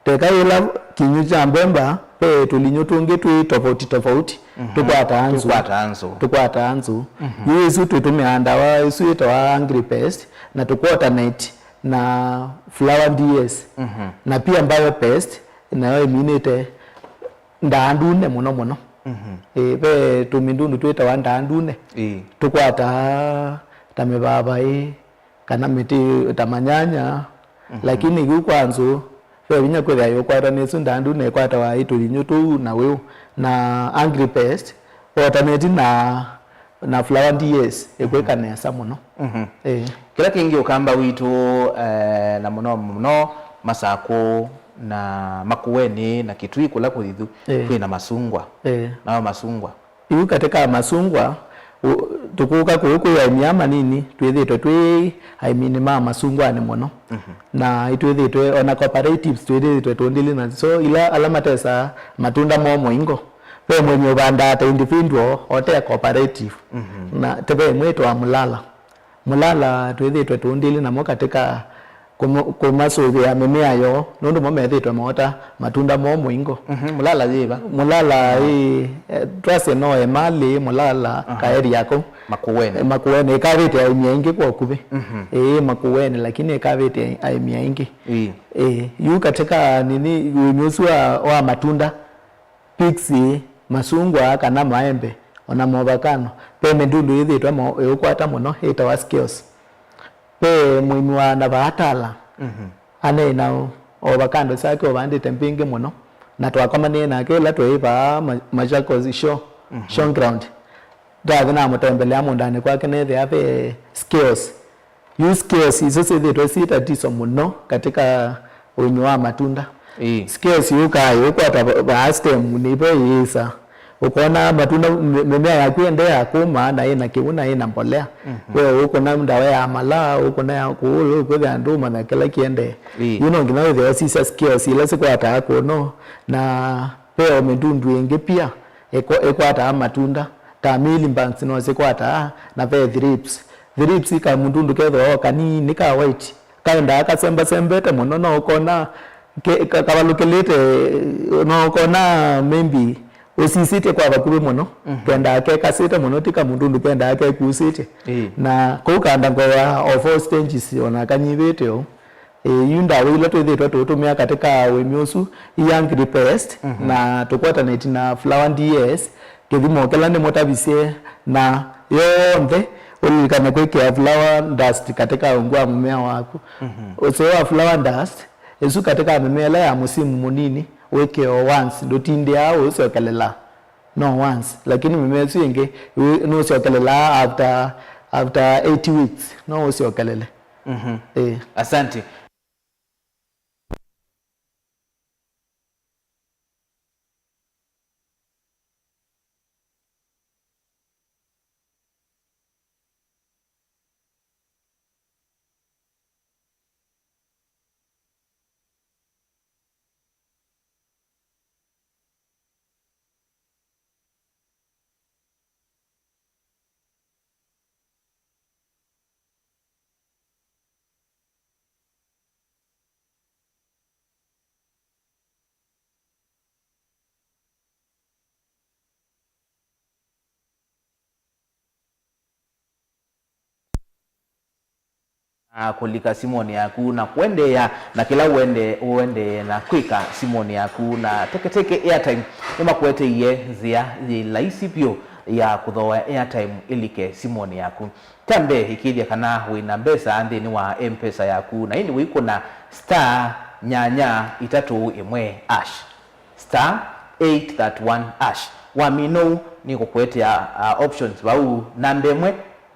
Teka yĩla kĩnyũ kya mbemba Ve tũlinyũ tũngĩ twĩ tofauti tofauti, mhm, tũkwataa nzũ. Tũkwataa nzũ. Tũkwataa nzũ. Mhm. Yu ĩsu tũtũmĩaa ndawa ĩsu yĩtawa Angry Pest, na tũkwaternate na Flower D S. Mhm. Na pia Bio Pest, nayo ĩminĩte ndaa ndune mũno mũno. Mhm. Ĩĩ, ve tũmĩndundu twĩtawa ndaa ndune. Ĩĩ. Tũkwataa ta mĩvavaĩ, kana mĩtĩ ta manyanya, mhm, lakini yu kwa nzũ, ve vinya kwĩthĩa yũkwata nĩ ĩsu ndaa ndune ĩkwatawa ĩ tũlinyũ tũu na wĩũ, na Angry Pest, alternate na, na Flower D S ĩkwĩka nesa mũno. Mhm. Ĩĩ. Kĩla kĩngĩ ũkamba witũ, eh, na mũno mũno Masakũ na Makueni na Kitui kũla kũthithu, ĩĩ, kwĩna masungwa. Ĩĩ. Nayo masungwa. Yu katĩ ka masungwa, u-, tũkũka kũu kwĩ aĩmi aa manini, twĩthĩĩtwe twĩ aĩminĩ ma masungwanĩ mũno. Mhm. Na itwĩthĩĩtwe, ona cooperatives twĩthĩĩtwe tũndĩlĩ na, so, ila, ala matesaa matunda moo mũingo. Ve mũĩmi ũvandaa ta individual, otea cooperative. Mhm. Na teve ĩmwe ĩtwa Mulala. Mulala twĩthĩĩtwe tũndĩlĩ namo katĩ ka kũmo-, kũmasũvĩa mĩmea yoo, nũndũ mo methĩĩtwe moota matunda moo mũingo. Mhm, Mulala yĩva? Mulala ĩ, eh, twasye no Emali, Mulala, aha, kaeri yako. Makueni. Eh, Makueni, ĩkavĩte aĩmi aingĩ kwa ũkuvĩ. Mhm. Ĩĩ, Makueni, lakini ĩkavĩte aĩmi aingĩ. Ĩĩ. Ĩĩ, yu katĩ ka nini, ũĩmi ũsu wa, wa matunda, pixie, masungwa kana maembe, ona maovakano, ve mĩndundu yĩthĩĩtwe mo-, ĩũkwata mũno ĩtawa scales. Ve mũĩmi wa Navaatala, mhm, aneena ovakando syake ũvandĩte mbingĩ mũno, na twakomanĩe nake ĩla tweĩ vaa Ma-, Machakos show, mhm, showground. Ndathi namũtembelea mũũndanĩ kwake, neethĩa ve scales. Yu scales isu syĩthĩĩtwe syĩ tatiso mũno katika ũĩmi wa matunda. Ĩĩ. Scales yũkaa yũkwata va-, vaa stem nĩvo yĩĩsa. Ũkona matunda, mĩ-, mĩmea yaku ĩendeea kũma na ĩna kĩw'ũ na ĩna mbolea. Mhm. We ũkũna ndawa ya malaa, ũkũna ya kũũ, ũkwĩthĩa ndũmanya kĩla kĩendee. Ĩĩ. Yu no nginya wĩthĩe ũsisya scales ila sikwataa kũno, na ve o mĩndundu ĩngĩ pia ĩkwa-, ĩkwataa matunda. Ta mealy bugs no sikwataa, na ve thrips. Thrips ka mũndundu kethĩwa o kanini ka white, kaendaa kasembasembete mũno, no ũkona ke-, ka-, kavalũkĩlĩte, no ũkona maybe ũsisĩtye kwa vakuvĩ mũno, mhm, kendaa kekasĩte mũno, ti kamũndundu kendaa kekuusĩtye. Ĩĩ. Na kũu kanda ngoa o four stages ona kanyivĩte ũu. Ĩĩ, yu ndawa ila twĩthĩĩtwe tũitũmĩa katĩ ka ũĩmi ũsu, i Angry Pest, mhm, na tũkwatanĩti na Flower D S, kĩthimo kĩla nĩmũtavisye, na yonthe ũlilikane kwĩkĩa flower dust katĩ ka ungu wa mũmea waku. Mhm. Ũseo wa flower dust, ĩsu katĩ ka mĩmea ĩla ya mũsimu mũnini, wĩkĩe o once, ndũtindĩaa ũũsyokelela. No once, lakini mĩmea ĩsu ĩngĩ, wĩ-, nũsyokelelaa after, after eight weeks, no ũsyokelele. Mhm. Ĩĩ. Asante. Na kũlika simũnĩ yaku na kũendeea na kĩla ũende-, ũendee na kwĩka simũnĩ yaku. Na Teketeke Airtime nĩmakũeteie nzĩa yĩ laisi vyũ ya kũthooa airtime ĩlike simũnĩ yaku. Kya mbee, ĩkĩĩthya kana wĩ na mbesa nthĩnĩ wa M-Pesa yaku, na ĩndĩ ũikũna star nyanya itatũ ĩmwe hash. Star eight thirty one hash. Wamina ũu, nĩkũkũetea, ah, options vau. Namba ĩmwe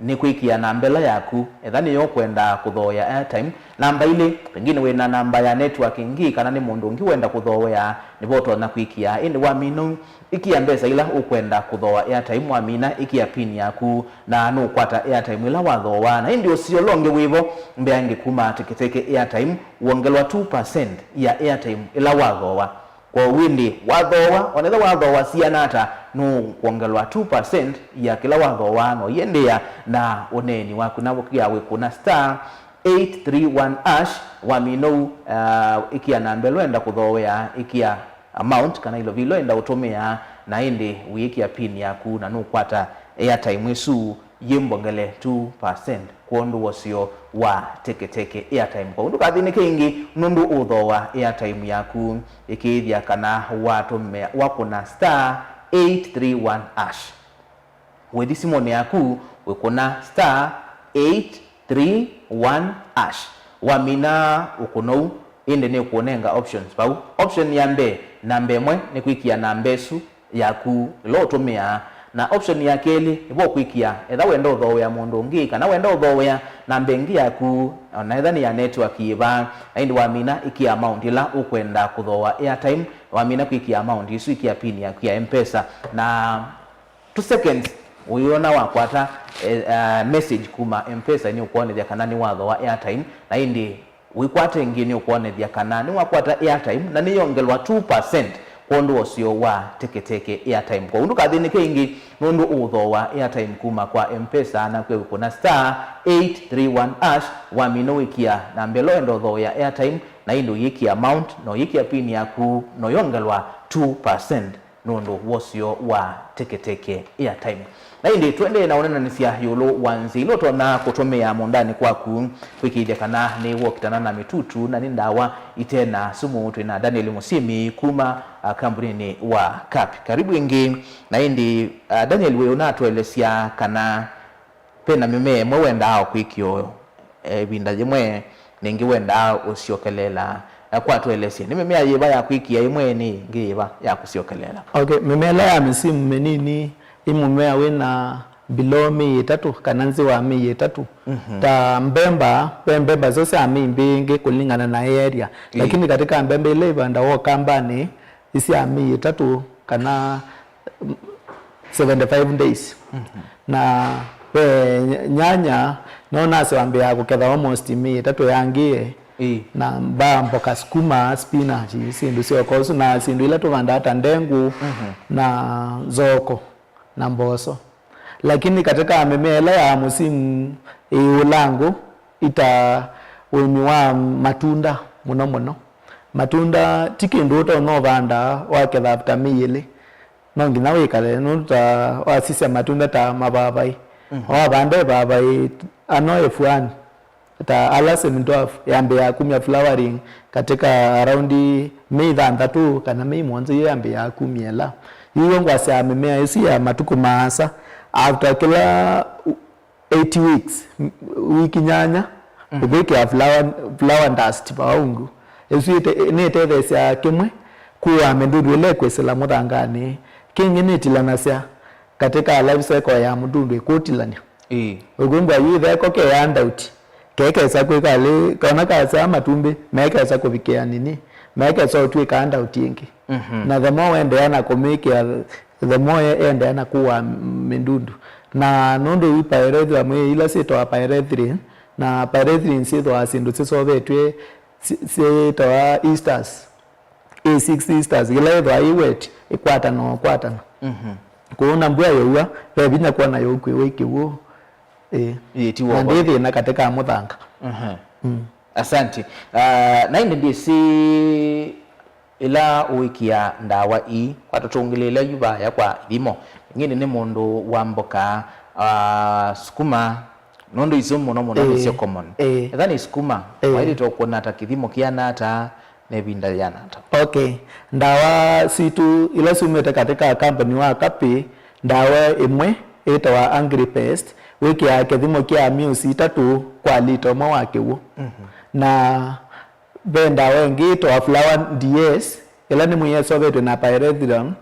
nĩ kwĩkĩa namba ĩla yaku, etha nĩyo ũkwenda kũthooea airtime. Namba ilĩ, pengine wĩ na namba ya network ĩngĩ, kana nĩ mũndũ ũngĩ wenda kũthooea, nĩvo ũtonya kwĩkĩa. Ĩndĩ wamina ũu, ĩkĩa mbesa ila ũkwenda kũthooa airtime. Wamina, ĩkĩa pin yaku, na nũkwata airtime ĩla wathooa. Na ĩndĩ ũseo ũla ũngĩ wĩvo, mbeange kuma Teketeke Airtime, wongelwa two percent ya airtime ĩla wathooa. Kwoou ĩndĩ, wathooa, onetha wathooa siana ata, nũkwongelwa two percent ya kĩla wathooa, na ũiendeea na ũneeni waku. Na ũkĩa wĩkũna star eight three one hash, wamina ũu, ah, ĩkĩa namba ĩla ũenda kũthooea, ĩkĩa, amount kana ilovi ila ũenda ũtũmĩa, na ĩndĩ ũyĩkĩa pin yaku na nũkwata airtime ĩsu yĩ mbongele two percent kwondũ wa ũseo wa Teke Teke airtime. Kwoou ndũkathĩnĩke ĩngĩ nũndũ ũũthooa airtime yaku ĩkĩĩthya kana watũmĩa, wakũna star eight three one hash. Wĩthi simũnĩ yaku, wĩkũna star eight three one hash. Wamina ũkũna ũu, ĩndĩ nĩũkũnenga options vau. Option ya mbee, namba ĩmwe, nĩ kwĩkĩa namba ĩsu yaku ĩla ũtũmĩaa, na option ya kelĩ nĩvo ũkwĩkĩa etha wenda ũthooea mũndũ ũngĩ kana wenda ũthooea namba ĩngĩ yaku, ona etha nĩ ya network yĩva. Na ĩndĩ wamina, ĩkĩa amount ĩla ũkwenda kũthooa airtime. Wamina kwĩkĩa amount ĩsu, ĩkĩa pin yaku ya M-Pesa, na two seconds ũyĩona wakwata, eh, uh, message kuma M-Pesa nĩũkwonethya kana nĩwathooa airtime, na ĩndĩ wĩkwata ĩngĩ nĩũkwonethya kana nĩwakwata airtime na nĩyongelwa two percent kwondũ wa ũseo wa Teke Teke airtime. Kwoou ndũkathĩnĩke ĩngĩ nũndũ ũũthooa airtime kuma kwa M-Pesa na kwĩ ũkũna star eight three one hash, wamina wĩkĩa namba ĩla ũenda ũthooea airtime, na ĩndĩ ũyĩkĩa amount, na ũyĩkĩa pin yaku, na ũyongelwa two percent nũndũ wa ũseo wa Teke Teke airtime. Na ĩndĩ tũendee na ũnenanĩsya ĩũlũ wa nzĩa ila ũtonya kũtũmĩa mũũndanĩ kwaku kwĩkĩĩthya kana nĩwokitana na mĩtutu na nĩ ndawa ite na sumu. Twĩ na Daniel Mũsyĩmi kuma, ah, kambuninĩ wa Kapi. Karibu ĩngĩ. Na ĩndĩ, ah, Daniel, wĩ ũnatũelesya kana ve na mĩmea ĩmwe wendaa o kwĩkĩa o ĩvinda yĩmwe, na ĩngĩ wendaa ũsyokeleela. Na kwa tũelesye, nĩ mĩmea yĩva ya kwĩkĩa ĩmwe, nĩ ĩngĩ yĩva ya kũsyokeleela? Okay, mĩmea ĩla ya mĩsimu mĩnini, ĩ mũmea wĩ na below mĩĩ ĩtatũ kana nzĩ wa mĩĩ ĩtatũ. Mhm. Ta mbemba, ve mbemba syo sya mĩĩ mbingĩ kũlingana na area. Ĩĩ. Lakini katika mbemba ila ivandawa Ũkambanĩ, ĩ sya mĩĩ ĩtatũ kana seventy-five days. Mhm. Na ve ny-, nyanya, no nasi wambĩaa kũketha almost mĩĩ ĩtatũ yangĩe. Ĩĩ. Na mbaa, mboka, sukuma, spinach, syĩndũ sya ũkoo ũsu, na syĩndũ ila tũvandaa ta ndengũ, mhm, na nzoko, na mboso. Lakini katika mĩmea ĩla ya mũsimu ĩ ũlangũ, ita ũĩmi wa matunda mũno mũno. Matunda ti kĩndũ ũtonya ũvanda waketha after mĩĩ ĩlĩ. No nginya wĩkale, nũndũ ta wasisya matunda ta mavavai. Mhm. Wavanda ĩvavai ano ĩfuani, ta ala semi-dwarf, yambĩaa kumya flowering katika around mĩĩ thanthatũ kana mĩĩ mũonza, yu yambĩaa kumya ĩla. Yu yo ngwasya mĩmea ĩsu ya matukũ maasa, after kĩla eight weeks, m-, wiki nyanya, mhm, ũkwĩkĩa flower, flower dust vaa ungu. Ĩsu ĩte-, nĩĩtetheesya kĩmwe kũaa mĩndundu ĩla ĩkwĩsĩla mũthanganĩ. Kĩngĩ nĩtilanasya katika life cycle ya mũndundu ĩkũtilany'a. Ĩĩ. Ũkwĩngwa yu ĩtheko ke handouti, kekesa kwĩka lĩ, kana kasaa matumbĩ, mekesa kũvikĩa nini, mekesa ũtw'ĩka handouti ĩngĩ. Mhm. Na the more wendeea na kũmĩkĩa, the more ye-, yendeea na kũaa mĩndundu. Na nũndũ yu pyrethrum ĩ ila syĩtawa pyrethrin, na pyrethrin syĩthĩawa syĩndũ syĩsovetw'e sy-, syĩtawa esters. A six esters, yĩla yĩthĩawa yĩ wet, ĩkwatana o kwatana. Mhm. Kwoou na mbua yaua, ve vinya kwona yũkwĩwa ĩ kĩw'ũ. Ĩĩ. Ĩĩ, ti na w'o. Ndĩ thĩna katika mũthanga. Mhm. Mm. Asante. Ah, na ĩndĩ ndĩsĩ ĩla ũĩkĩa ndawa ii, kwa tũtũngĩlĩĩle yu vaya kwa ithimo. Ngĩndĩ nĩ mũndũ wa mboka, ah, sukuma, nũndũ isu mũno mũno nĩsyo, ĩĩ, common. Ĩĩ. Etha nĩ sukuma, ĩĩ, waĩlĩte ũkũna ta kĩthimo kĩana ata, na ĩvinda yĩana ata? Okay. Ndawa sitũ ila syumĩte katika kambuni wa Kapi, ndawa ĩmwe ĩtawa Agripest, wĩkĩaa kĩthimo kya myusi itatũ kwa lita ũmwe wa kĩw'ũ. Mhm. Na ve ndawa ĩngĩ ĩtawa Flower D S, ĩla nĩ mwĩĩ ĩsovetwe na pyrethrum,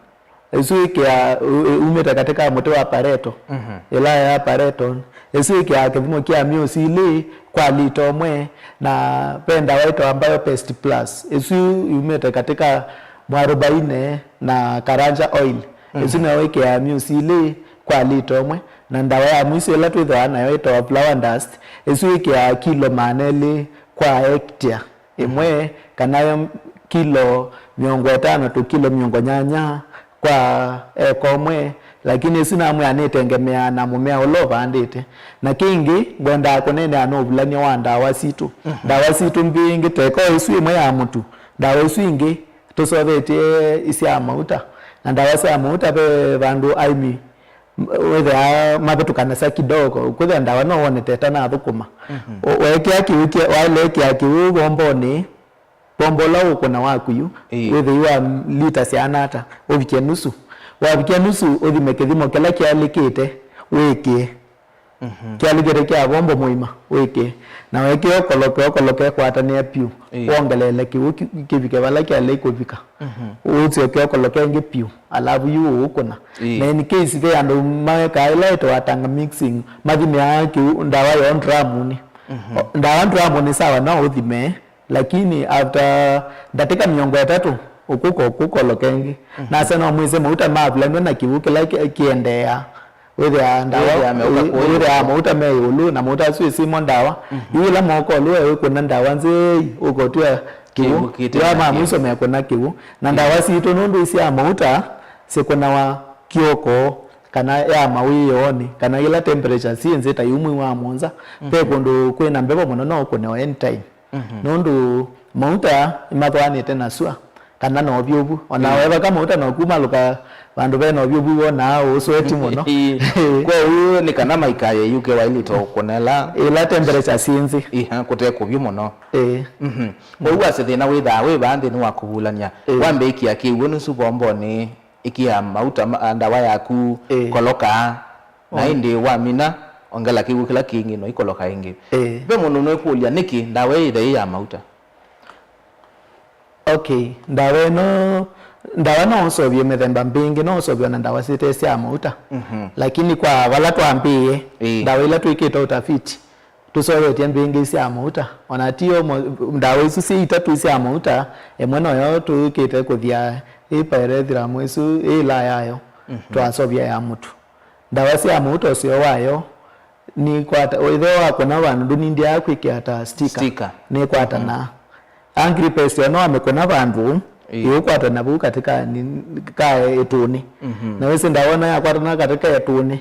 ĩsu ĩkĩa, ũ-, ũ-, umĩte katika mũtĩ wa pareto. Mhm. Ĩla ya pareto, ĩsu ĩkĩaa kĩthimo kya myusi ilĩ kwa lita ũmwe, na ve ndawa ĩtawa Biopest Plus, ĩsu yumĩte katika mwarobaine na karanja oil. Mhm. Ĩsu nayo ĩkĩaa myusi ilĩ kwa lita ũmwe, na ndawa ya mwiso ĩla twĩthĩawa nayo ĩtawa Flower Dust, ĩsu ĩkĩaa kilo maana elĩ kwa hectare ĩmwe, kana kilo mĩongo ĩtano to kilo mĩongo nyanya kwa eka ũmwe, lakini ĩsu namwĩa nĩtengemeaa na mũmea ũla ũvandĩte. Na kĩngĩ, ngwendaa kũneenea na ũvulany'a wa ndawa sitũ. Mhm. Ndawa sitũ mbingĩ, teka o ĩsu ĩmwe ya mũtu, ndawa isu ingĩ tũseũvĩtye isya mauta. Na ndawa sya mauta ve vandũ aĩmi wĩthĩaa mavĩtũkanasya kidogo, kwĩthĩa ndawa no wone ta ĩtanathũkũma. Weekĩa kĩw'ũ, waĩle ĩkĩa kĩw'ũ vombonĩ, vombo ũla ũkũna waku yu, wĩthĩi wa lita syaana ata, ũvikye nusu. Wavikya nusu, ũthime kĩthimo kĩla kĩalĩkĩte wĩkĩe. Kĩalĩkĩte kya vombo mũima wĩkĩe. Na wekĩa ũkoloke, ũkoloke kwatanĩa pyũ. Wongeleele kĩw'ũ kĩvike vala kĩalei kũvika. Ũsyoke ũkoloke ĩngĩ pyũ, alavu yu ũũkũna. Na in case ve andũ mawekaa ĩla ĩtawa tanga mixing, mathimĩaa kĩw'ũ, ndawa yoo dramunĩ. Ndawa dramunĩ sawa, no ũthime, lakini after ndatĩka mĩongo ĩtatũ, ũkũka ũkũkoloke ĩngĩ. Nasa no mwĩse mauta mavulanw'e na kĩw'ũ kĩla kĩendeea. Wĩthĩaa ndawa, wĩthĩaa mauta me ĩũlũ, na mauta asu ĩsimo ndawa. Yu ĩla moko ũlũ wĩkũna ndawa nzei, ũkotw'a kĩw'ũ. Kĩw'ũ kĩte na kĩw'ũ. Mwiso mekũna kĩw'ũ. Na ndawa sitũ nũndũ isya mauta, syĩkũnawa kĩoko, kana ya mawĩoonĩ, kana yĩla temperature syĩ nzĩ ta yu mwei wa mũonza, ve kũndũ kwĩna mbevo mũno no ũkũne o anytime. Nũndũ mauta nĩmathũanĩte na sua, kana na ũvyũvu. Ona wevaka mauta na ũkumalũka vandũ ve na ũvyũvu, wonaa ũsweti mũno. Kwoou nĩ kana maikaye yuke wailĩte ũkũnela ĩla temperature syĩ nzĩ. Iha, kũte kũvyũ mũno. Kwoou asĩ thĩna wĩthaa wĩ vaa nthĩnĩ wa kũvulany'a. Wambĩĩkia kĩw'ũ nusu vombonĩ, ĩkĩa mauta ma, ndawa yaku, koloka, na ĩndĩ wamina, ongela kĩw'ũ kĩla kĩngĩ, no ikoloka ĩngĩ. Ve mũndũ nũĩkũlya, nĩkĩ ndawa ĩĩ ĩthe ĩ ya mauta? Okay, ndawa ĩno, ndawa no ũseũvye mĩthemba mbingĩ, no ũseũvye na ndawa syĩte sya mauta. Lakini kwa vala twambĩĩe, ndawa ila twĩkĩte ũtafiti, tũseũvĩtye mbingĩ sya mauta. Ona ti o mo-, ndawa isu syĩ itatũ sya mauta, ĩmwe noyo tũkĩte kũthya ĩ pyrethrum ĩsu ĩ ĩla yayo, twaseũvya ya mũtu. Ndawa sya mauta ũseo wayo, nĩkwata, ĩthe wakũna vandũ ndũnindĩaa kwĩkĩa ta sticker. Sticker. Nĩkwatanaa. Angry pest ĩno wamĩkũna vandũ, ĩũkwatana vau katika ni-, ka ĩtũnĩ. Na wĩsĩ ndawa ĩno yakwatana katika ĩtũnĩ,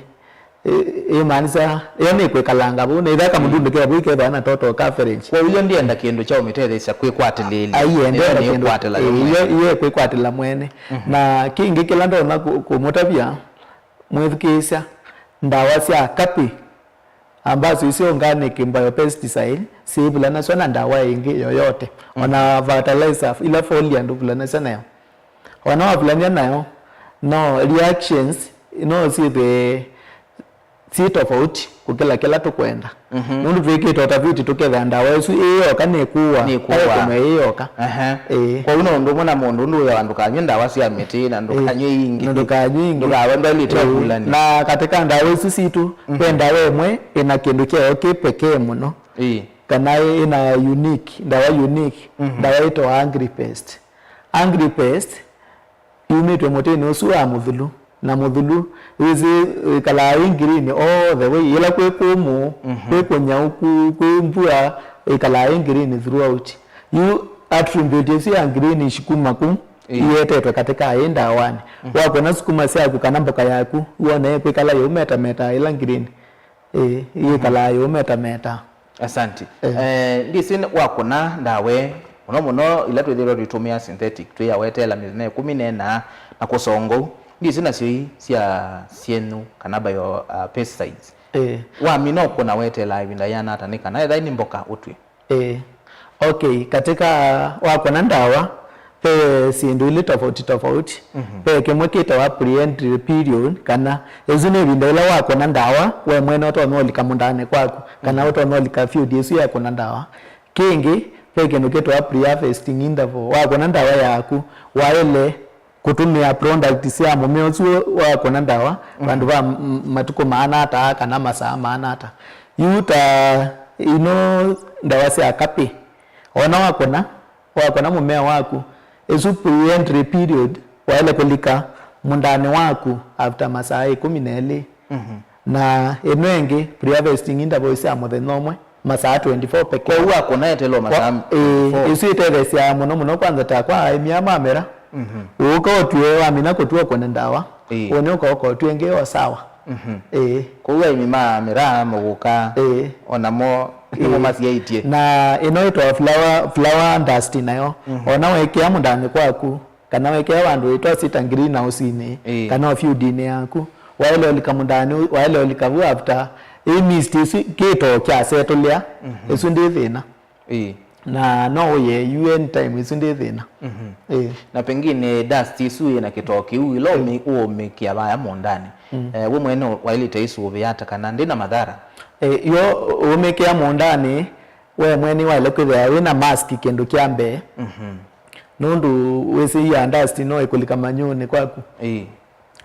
ĩ-, ĩmaanisha, ĩyo nĩkwĩkalanga vau, na ĩthe kamũndunĩ ke vau ikethwa na total coverage. Kwoou yo ndĩenda kĩndũ kya ũmĩtetheesya kwĩkwatĩlĩĩlya. Ai, ĩyo ndĩenda kĩndũ, nĩkwatĩla yo ĩ, mwene. Iyo, iyo ĩkwĩkwatĩla mwene. Na kĩngĩ kĩla ndonya kũ-, kũmũtavya, mwĩthukĩĩsya, ndawa sya kapĩ, ambazo isu organic biopesticide, syĩvulanasya na ndawa ĩngĩ yoyote. Ona fertilizer, ila foliar ndũvulanasya nayo. Ona wavulany'a nayo, no reactions, no syĩthĩe syĩ tofauti kũkĩla kĩla tũkwenda. Nũndũ twĩkĩte ũtafiti tũkethĩa ndawa ĩsu ĩ yoka nĩkũũa, nĩkũũa, ĩkũnwa ĩ yoka. Ĩĩ. Kwoou no ũndũ ũmwe na mũndũ ũndũ wĩawa ndũkanywe ndawa sya mĩtĩ na ndũkanywe ingĩ. Na ndũkanywe ingĩ. Ndũkawe ndwaĩlĩte ũvulany'a. Na katika ndawa isu sitũ, ve ndawa ĩmwe ĩna kĩndũ kyayo kĩ pekee mũno. Ĩĩ. Kana ĩna unique, ndawa unique, ndawa ĩtawa Angry Pest. Angry Pest yumĩtw'e mũtĩnĩ ũsu wa mũthulu. Na mũthulu, wĩsĩ, ĩkalaa ĩ green all the way. Yĩla kwĩ kũmũ, kwĩ kũnyaũku, kwĩ mbua, ĩkalaa ĩ green throughout. Yu attribute ĩsu ya greenish kuma ku, ĩĩ, ĩetetwe katika ĩ ndawanĩ. Wakũna sukuma syaku kana mboka yaku, wone ĩkwĩkala yĩũmetameta ĩla green. Ĩĩ, yĩkalaa yĩũmetameta. Asante. Eh. Eh, ndĩsĩ wakũna ndawa, mũno mũno ila twĩthĩrwo tũitũmĩa synthetic, twĩ ya weteela mĩthenya ĩkũmi nenaa na kũsonga ũu. Ndĩsĩ nasyo ii sya syenyu kana bio, uh, pesticides. Eh. Wamina ũkũna weteelaa ĩvinda yĩana ata nĩ kana ethai nĩ mboka ũtw'e? Eh. Okay, katika wakũna ndawa, ve syĩndũ ilĩ tofauti tofauti. Mhm. Ve kĩmwe kĩtawa pre-entry period, kana ĩsu nĩ ĩvinda ĩla wakũna ndawa, we mwene ũtonya ũlika mũndanĩ kwaku, kana, mhm, ũtonya ũlika field ĩsu yekũna ndawa. Kĩngĩ, ve kĩndũ kĩtawa pre-harvesting interval. Wakũna ndawa yaku, waĩle kũtũmĩa product sya mũmea ũsu wakũna ndawa, mhm, vandũ va m-, matukũ maana ata kana masaa maana ata. Yu ta ino ndawa sya kapĩ, ona wakũna, wakũna mũmea waku, ĩsu pre-entry period, waĩle kũlika mũndanĩ waku after masaa ĩkũmi na elĩ. Mhm. Na ĩno ĩngĩ, pre-harvesting interval sya mũthenya ũmwe, masaa twenty-four peke. Kwoou wakũna eteelwa masaa, ĩĩ, twenty-four. Ĩsu ĩtetheesyaa mũno mũno kwanza ta kwa aĩmi aa ma mĩra. Mhm. Ũũka ũtw'e, wamina kũtw'a ũkũne ndawa. Ĩĩ. Ũnĩ ũka ũkotw'e ĩngĩ o sawa. Mhm. Ĩĩ. Kwoou aĩmi ma mĩraa mũgũka, ĩĩ, onamo, ĩĩ, nĩmũmasyaĩtye. Na ĩno ĩtawa flower, flower dust nayo. Mhm. Ona wekĩa mũndanĩ kwaku, Kana wekea vandũ ĩtwa sita greenhouse-inĩ, Ĩĩ. kana o field-inĩ yaku. Waĩle ũlika mũndaanĩ, waĩle ũlika vu after. Ĩ mist ĩsu kĩtoo kyasetũlĩa, Mhm. ĩsu ndĩ thĩna. Ĩĩ. Na no ũye yu anytime, ĩsu ndĩ thĩna. Mhm. Ĩĩ. Na pengine dust ĩsu yĩ na kĩtoo kĩu, ĩla ũmĩ-, ũũmĩkĩa vaya mũndaanĩ. Mm. Eh, we mwene waĩlĩte ĩsũvĩa ata kana ndĩ na mathara? Eh, yo ũmĩkĩa mũndaanĩ, we mwene waĩle kwĩthĩa wĩ na mask kĩndũ kya mbee. Mhm. Nũndũ wĩsĩ ya dust no ĩkũlika manyũnĩ kwaku. Ĩĩ.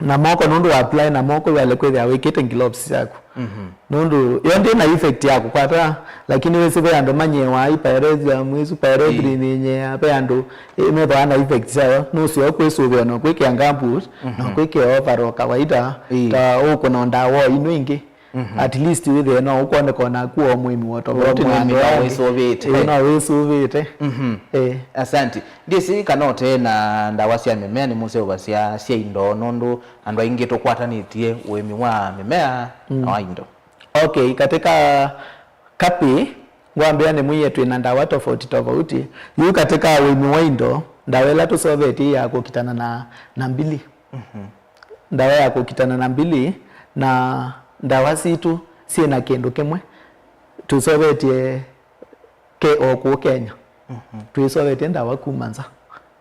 Na moko, nũndũ wa apply na moko, waĩle kwĩthĩa wĩkĩte gloves syaku. Mhm. Nũndũ yo ndĩ na effect ya kũkwata, lakini wĩsĩ ve andũ manyĩewa i pyrethrum, ĩsu pyrethrin Ĩĩ. ĩnyĩea, ve andũ, eh, methĩawa na effect syayo, nũseo kwĩsũvĩa na kwĩkĩa gumboot, na Mhm. kwĩkĩa overall kawaida, Ĩĩ. ta ũkũna ndawa ino ingĩ. Mhm. At least wĩthĩe no ũkwoneka onaku o mũĩmi wa tofauti na mũĩmi andũ no angĩ. Wĩsũvĩte. Ĩĩ, no wĩsũvĩte. Mhm. Ĩĩ. Asante. Ndyĩsĩ kana ũte na ndawa sya mĩmea nĩmũseũvasya sya indo, nũndũ andũ aingĩ tũkwatanĩtye ũĩmi wa mĩmea Mm. na wa indo. Okay, katika kapi, ngwambĩa nĩmwĩe twĩ na ndawa tofauti tofauti. Yu katika ũĩmi wa indo, ndawa ĩla tũseũvĩtye ya kũkitana na, na mbili. Mhm. Ndawa ya kũkitana na mbili, na ndawa sitũ syĩ na kĩndũ kĩmwe tũseũvĩtye ke o kũũ Kenya. Mhm. Twĩseũvĩtye ndawa kuma nza.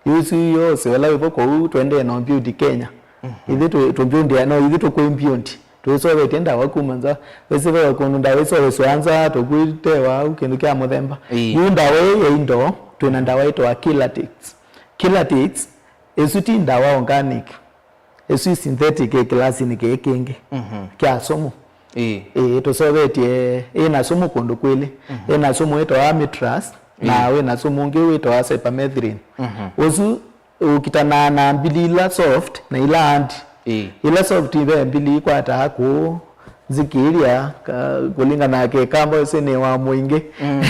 Yu ĩsu yose ũla wĩvo kũu, tũendee na ũmbiũndi Kenya. Mhm. Ithyĩ tũ-, tũmbiũndĩa, no, ithyĩ tũkwĩ mbiũndi. Twĩseũvĩtye ndawa kuma nza. Wĩsĩ ve kũndũ ndawa iseũvĩswa nza, tũkwĩtewa au kĩndũ kya mũthemba. Ĩĩ. Yu ndawa ĩĩ ya indo, twĩ na ndawa ĩtawa Killatix. Killatix, ĩsu ti ndawa organic. Ĩsu i synthetic ĩ kĩlasinĩ kĩĩ kĩngĩ Mhm. kya sumu. Ĩĩ. Ĩĩ, tũseũvĩtye ĩ na sumu kũndũ kwĩlĩ. Mhm. Ĩ na sumu wĩtawa amitrust, na Ĩĩ. wĩ na sumu ũngĩ wĩtawa cypermethrin. Mhm. Ũsu ũkitanaa na mbili ila soft na ila hard. Ĩĩ. Ila soft ve mbili ikwataa kũũ nzikĩlya, ka-, kũlingana na kĩkamba ũsĩ nĩ wa mũingĩ. Mm.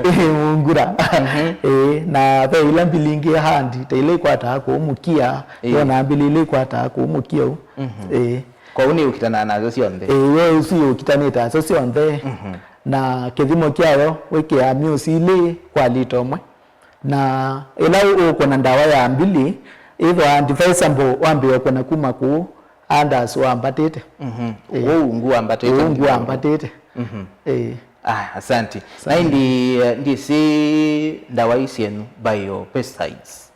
Ĩĩ, mungura. Mhm. Ĩĩ, na ve ila mbili ingĩ hard, ta ila ikwataa kũũ mũkia, Ĩĩ. yona mbili ila ikwataa kũũ mũkia ũu. Mhm. Ĩĩ. Kwoou nĩ ũkitanaa nazo syonthe? Ĩĩ, yo ĩsu yũkitanĩte naso syonthe. Mhm. Na kĩthimo kyayo wĩkĩaa mĩũsi ilĩ kwa lita ũmwe. Na ĩla ũ-, ũkũna ndawa ya mbili, ĩthwa advisable wambĩe ũkũna kuma kũũ andas wambatĩte. Mhm. Ĩĩ. Ũu ungu wambatĩte Ũu ungu nginya wambatĩte. Mhm. Ĩĩ. Ah, asante. Na Asante. indi, eh, ndyĩsĩ ndawa ii syenyu biopesticides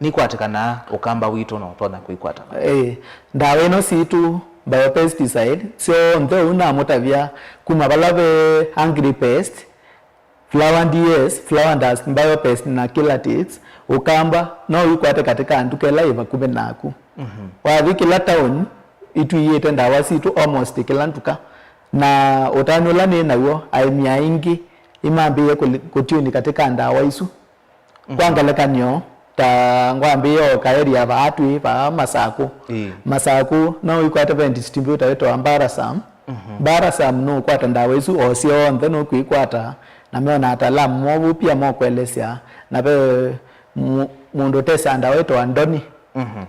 nikwatĩkanaa Ũkamba witũ na ũtonya kwĩkwata? Ĩĩ. Ndawa ĩno sitũ biopesticide syonthe ũu namũtavya kuma vala ve Agri Pest, Flower D S, Flower Dust, Biopest na Killatix, Ũkamba, no ũikwate katika nduka ĩla yĩ vakuvĩ naku. Mhm. Wathi kĩla taoni, ĩtwĩĩte ndawa sitũ almost kĩla nduka. Na ũtanu ũla nĩ naw'o, aĩmi aingĩ nĩmambĩĩe kũli-, kũtune katika ndawa isu. Mhm. Kwa ngelekany'o, ta ngwambĩĩe o kaeria vaa twĩ, vaa Masakũ. Ĩĩ. Masakũ, no ũikwate ve distributor wĩtawa Barasam. Mhm. Barasam nũkwata ndawa isu o syonthe nũkwĩkwata, na meona ataalamu moo vu pia mokũelesya, na ve mu-, mũndũ ũtesyaa ndawa ĩtawa Ndoni, Mhm.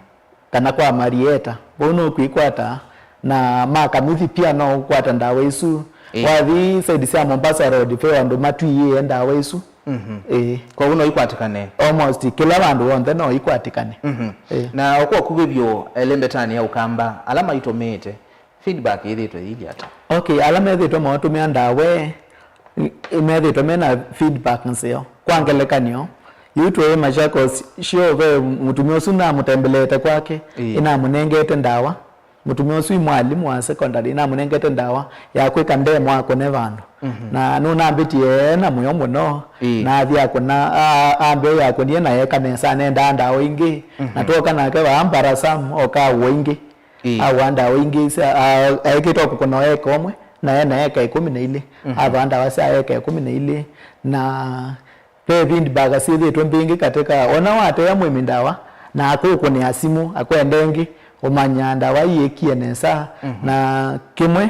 kana kwa Marieta, vau nũkwĩkwata, na Makamithi pia no ũkwata ndawa isu. Ĩĩ. Wathi side sya Mombasa Road, ve andũ matwĩĩe ndawa isu. Mhm. Ĩĩ. Kwoou no ikwatĩkane? Almost kĩla vandũ vonthe no ikwatĩkane. Mhm. Ĩĩ. Na o kwa ũkuvĩ vyũ, eh, lembetanĩ ya Ũkamba, ala maitũmĩĩte, feedback yĩthĩĩtwe yĩilyĩ ata? Okay, ala methĩĩtwe maũtũmĩa ndawa ĩ, ĩ, methĩĩtwe mena feedback nzeo. Kwa ngelekany'o, yu twĩ Machakos, sure, ve mũtumĩa ũsu namũtembeleete kwake, Ĩĩ. ĩnamũnengete ndawa. Mũtumĩa ũsu ĩ mwalimũ wa secondary, namũnengete ndawa ya kwĩka ndemo akũne vandũ. Mhm. Na nũnambĩtie na mũyo mũno, Ĩĩ. na athi akũna, a-, ambĩa akũnie na eka nesa, nendaa ndawa ingĩ. Mhm. Na twoka nake vaa Barasam, oka aũa ingĩ. Ĩĩ. Aũa ndawa ingĩ sya, a-, aĩkĩtwe kũkũna o eka ũmwe, na ena eka ĩkũmi na ilĩ. Mhm. Avaa ndawa sya eka ĩkũmi na ilĩ. Na Ve feedback syĩthĩtwe mbingĩ katika, ona watea mũĩmi ndawa, na akũkũnĩa simũ, akwenda ĩngĩ, ũmanya ndawa ii ĩkie nesa, Mhm. na kĩmwe,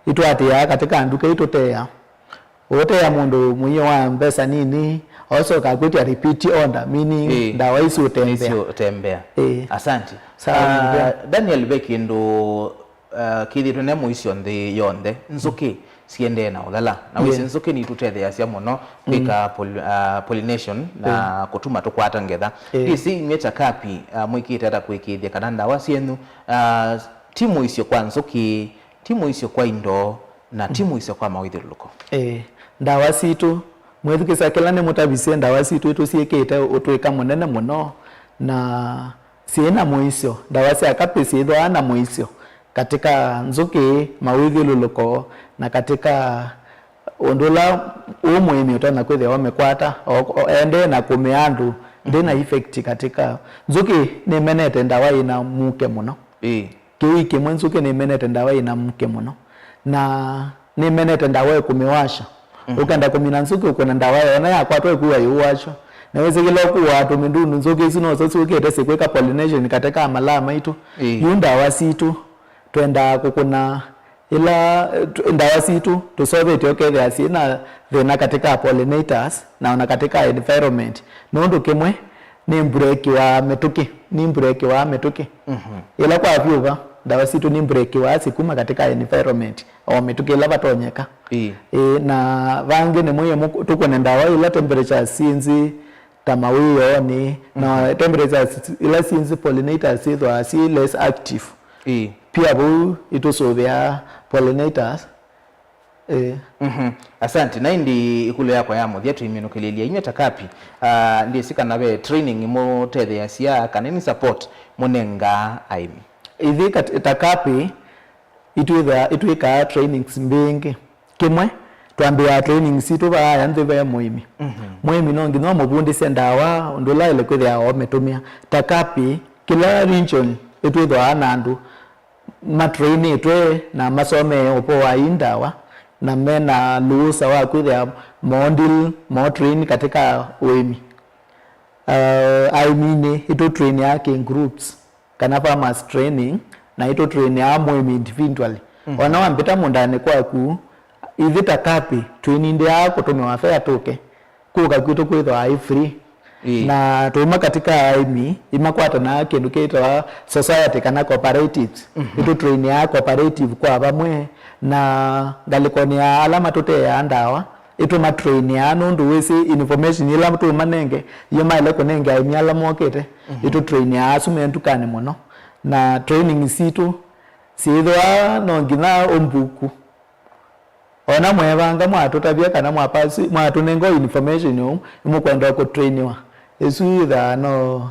itwatea katika nduka ii tũtea. Ũtea mũndũ mũio wa mbesa nini, osoka akwĩtya repeat order, meaning Ĩĩ. ndawa isu ũtembea. Isu ũtembea. Ĩĩ. Asante. Sawa, Ah, nĩvea. Daniel, ve kĩndũ, uh, kĩthĩtwe ne mũisyo nthĩ yonthe. Nzũkĩ, siendee na ũthela. Na wĩsĩ, yeah, nzũkĩ nitũtetheeasya mũno kwĩka pol-, ah, pollination na, yeah, kũtuma tũkwata ngetha. Yeah. Ndĩsĩ inyw'ĩ ta Kapi, ah, mwĩkĩte ata kũĩkĩĩthya kana ndawa syenyu, ah, ti mũisyo kwa nzũkĩ, ti mũisyo kwa indo, na ti mũisyo kwa mawĩthyũlũlũko? Eh, ndawa sitũ, mwĩthukĩĩsya kĩla nĩmũtavisye, ndawa sitũ ĩtũsiĩkĩte ũtũĩka mũnene mũno, na syĩ na mũisyo. Ndawa sya Kapi syĩthwaa na mũisyo katika nzũkĩ, mawĩthyũlũlũko, na katika ũndũ ũla ũ mũĩmi ũtonya kwĩthĩwa ũmĩkwata, o, o, endee na kũmĩa andũ, ndĩ na effect katika. Nzũkĩ nĩmenete ndawa ĩna mũke mũno. Ĩĩ. Kĩu kĩmwe, nzũkĩ nĩmenete ndawa ĩna mũke mũno. Na nĩmenete ndawa ĩkũmĩwasha. Mhm. Ũkenda kũmina nzũkĩ, ũkũna ndawa ĩyo, ona yakwatwa ĩkuwa yĩũwashwa. Na wĩsĩ kĩla ũkuaa tũmĩndundu, nzũkĩ isu noso syũkĩte sikwĩka pollination katika malaa maitũ. Ĩĩ. Yu ndawa sitũ, twendaa kũkũna ila, eh, tu-, ndawa sitũ tũsovetye ũkethĩa syĩ na thĩna katika pollinators na ona katika environment. Nũndũ kĩmwe nĩ mbrekiwaa mĩtũkĩ, nĩ mbrekiwaa mĩtũkĩ. Mhm. Ĩla kwa vyũva, ndawa sitũ nĩ mbrekiwaa sikuma katika environment, o mĩtũkĩ ĩla vatonyeka. Ĩĩ. Ĩĩ, na vangĩ nĩ mũie mũk-, tũkũne ndawa ila temperatures syĩ nzĩ ta mawĩoonĩ, na, mhm, temperatures ila syĩ nzĩ pollinators syĩthwaa syĩ less active. Ĩĩ. Pia vau itũsũvĩaa pollinators. Ĩĩ. Mhm. Asante. Na ĩndĩ ĩkũlyo yakwa ya mũthya tũiminũkĩlĩlya, inyw'ĩ ta Kapi, ah, ndĩsĩ kana ve training mũtetheeasya kana nĩ support mũnengaa aĩmi? Ithyĩ kat-, ta Kapi, itwĩthaa, itwĩkaa trainings mbingĩ. Kĩmwe, twambĩaa trainings sitũ vaaya nthĩ ve mũĩmi. Mhm. Mũĩmi no nginya ũmũvundĩsye ndawa, ũndũ ũla aĩle kwĩthĩa omĩtũmĩa. Ta Kapi, kĩla region ĩtwĩthwaa na andũ matrainĩtwe na masomee ũvoo wa ii ndawa, na mena lũũsa wa kwĩthĩa mo deal, mo train katika ũĩmi. Uh, aĩminĩ, ĩtũtrainĩaa kĩ groups, kana farmers training, na ĩtũtrainĩaa mũĩmi individually. Mhm. Ona wambĩta mũndanĩ kwaku, ithyĩ ta Kapi, twĩnindĩaa kũtũmĩwa fare tũke. Kũka kwitũ kwĩthwaa ĩ free. Ĩĩ. Na tũima katika aĩmi, imakwatanaa kĩndũ kĩtawa society kana cooperatives. Mhm. Ĩtũtrainĩaa cooperative kwa vamwe, na ngalĩkonĩ ya ala matũteaa ndawa, ĩtũmatrainĩaa nũndũ wĩsĩ information ĩla tũũmanenge, yĩu maĩle kũnenge aĩmi ala mokĩte, mhm, ĩtũtrainĩaa asu me ndukanĩ mũno. Na training sitũ syĩthwaa no nginya ũmbuku. Ona mwevanga mwatũtavya kana mwapasi, mwatũnenga information ũu, nĩmũkwenda kũtrainiwa. Ĩsu yĩthaa no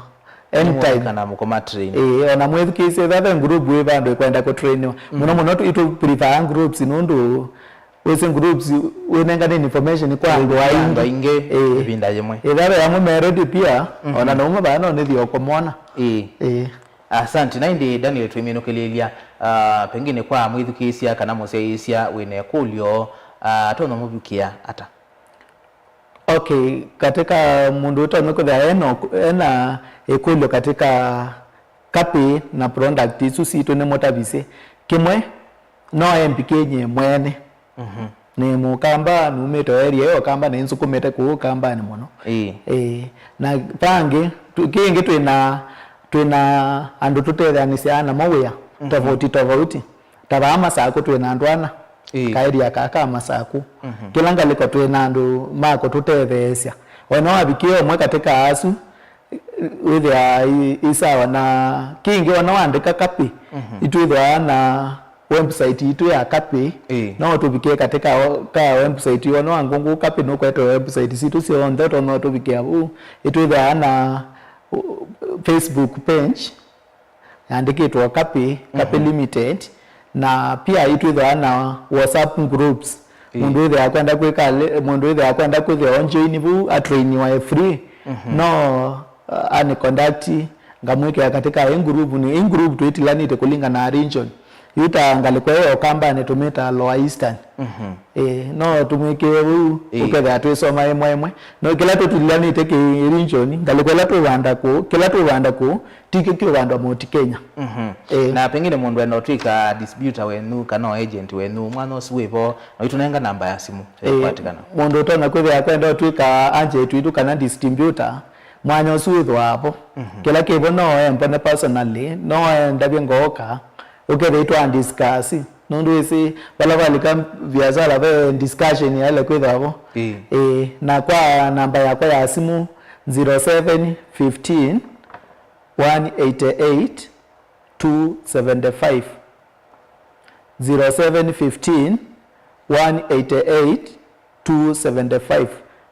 anytime. Kana mũkũma train. Ĩĩ, ona mwĩthukĩĩsye ĩtha ve group wĩ vandũ ĩkwenda kũtrainiwa. Mũno, mhm, mũno tu-, itũ prefer groups nũndũ wĩsĩ groups wĩnengane information kwa andũ aingĩ. Andũ aingĩ, ĩĩ, ĩvinda yĩmwe. Ĩtha ve amwe me ready pia, mhm, ona naumwe vaa no nĩthi o kũmona. Ĩĩ. Ĩĩ. Asante. Na ĩndĩ Daniel, twĩminũkĩlĩlya, ah, pengine kwa mwĩthukĩĩsya kana mũsyaĩĩsya wĩna ĩkũlyo, ah, atonya mũvikĩa ata? Okay, katika mũndũ ũtonya kwĩthĩa ena, ena ĩkũlyo katika Kapi na product isu sitũ nĩmũtavisye. Kĩmwe, no embikinyie mwene. Mhm. Nĩ Mũkamba, numĩte o area ĩyo Kamba, na nĩnsukumĩte kũu Kambanĩ mũno. Ĩĩ. Ĩĩ. Na vangĩ, tu-, kĩngĩ twĩna, twĩna andũ tũtetheanĩsyaa namo wĩa, mhm, tofauti tofauti. Ta vaa Masakũ twĩna andũ ana, ĩĩ, ka area kaa ka Masakũ. Mhm. Kĩla ngalĩko twĩna andũ ma kũtũtetheesya. Ona wavikie ũmwe katika asu, wĩthĩaa ĩ, ĩ sawa. Na kĩngĩ, ona waandĩka Kapi, mhm, itwĩthĩaa na website itũ ya Kapi, ĩĩ, no ũtũvikĩe katika o-, ka website ĩyo. Ona wangũngũ Kapi nũkwete website sitũ syonthe, ũtonya ũtũvikĩa vau. Itwĩthĩaa na, uh, Facebook page yandĩkĩtwe Kapi, Kapi, mhm, Limited, na pia itwĩthĩaa na WhatsApp groups. Ĩĩ. Mũndũ wĩthĩaa kwenda kwĩka le-, mũndũ wĩthĩaa kwenda kwĩthĩa onjoini vau, atrainiwa e free, mhm, no, uh, ani conduct, ngamwĩkĩa katika ĩ group, nĩ ĩ group twĩtilanĩte kũlingana na region. Yu ta ngalĩko ĩyo Kambanĩ tũmĩtaa Lower Eastern. Mhm. Ĩĩ, no tũmwĩkĩe vau, ĩĩ, ũkethĩa twĩsoma ĩmwe ĩmwe. No kĩla tũtilanĩte kĩ region, ngalĩko ĩla tũvanda kũu, kĩla tũvanda kũu, tikyo kĩũvandwa Mount Kenya. Mhm. Ĩĩ. Na pengine mũndũ enda ũtwĩka distributor wenyu kana o agent wenyu, mwanya ũsu wĩ vo, na ũitũnenga namba ya simũ ya, ĩĩ, kũkwatĩkana. Mũndũ ũtonya kwĩthĩa kwenda ũtwĩka agent witũ kana distributor, mwanya ũsu wĩthĩwa vo. Mhm. Kĩla kĩvo no embone personally, no endavye ngooka, ũkethĩa itwa discuss. Nũndũ ĩsĩ vala valika viasala ve discussion yaĩle kwĩthĩwa vo. Ĩĩ. Ĩĩ, na kwa namba yakwa ya simũ, zero seven fifteen, one eighty eight, two seventy five. Zero seven fifteen, one eighty eight, two seventy five.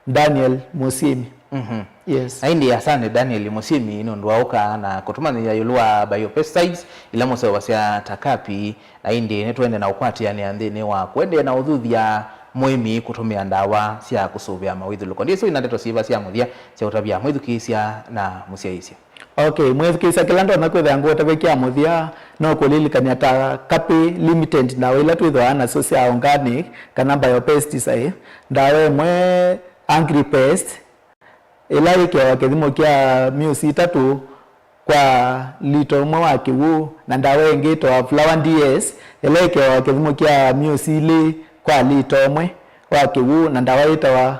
Daniel Mũsyĩmi. Mhm. Yes. Na ĩndĩ asante Daniel Mũsyĩmi nũndũ wa ũka na kũtũmanyĩthya ĩũlũ wa biopesticides ila mũseũvasya ta kapi. Na ĩndĩ nĩtũende na ũkwatĩanĩa nthĩnĩ wa kũendeea na ũthuthya mũĩmi kũtũmĩa ndawa sya kũsũvĩa mawĩthũlũko. Ndĩsĩ wĩna ndeto syĩva sya mũthya sya ũtavya mwĩthukĩĩsya na mũsyaĩĩsya? Okay, mwĩthukĩĩsya, kĩla ndonya kwĩthĩa ngũũtavya kya mũthya no kũlilikany'a ta Kapi Limited, ndawa ila twĩthĩawa nasyo sya organic kana biopesticide. Ndawa ĩmwe Agripest, ĩla yĩkĩawa kĩthimo kya myusi itatũ kwa lita ũmwe wa kĩw'ũ, na ndawa ĩngĩ ĩtawa Flower D S, ĩla yĩkĩawa kĩthimo kya myusi ilĩ kwa lita ũmwe wa kĩw'ũ, na ndawa ĩtawa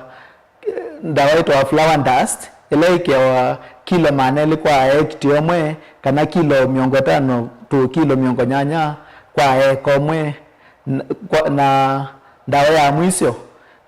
ndawa ĩtawa Flower Dust, ĩla ĩkĩawa kilo maana elĩ kwa hekita ũmwe, kana kilo mĩongo ĩtano to kilo mĩongo nyanya kwa eka ũmwe, na, kwa, na ndawa ya mwisyo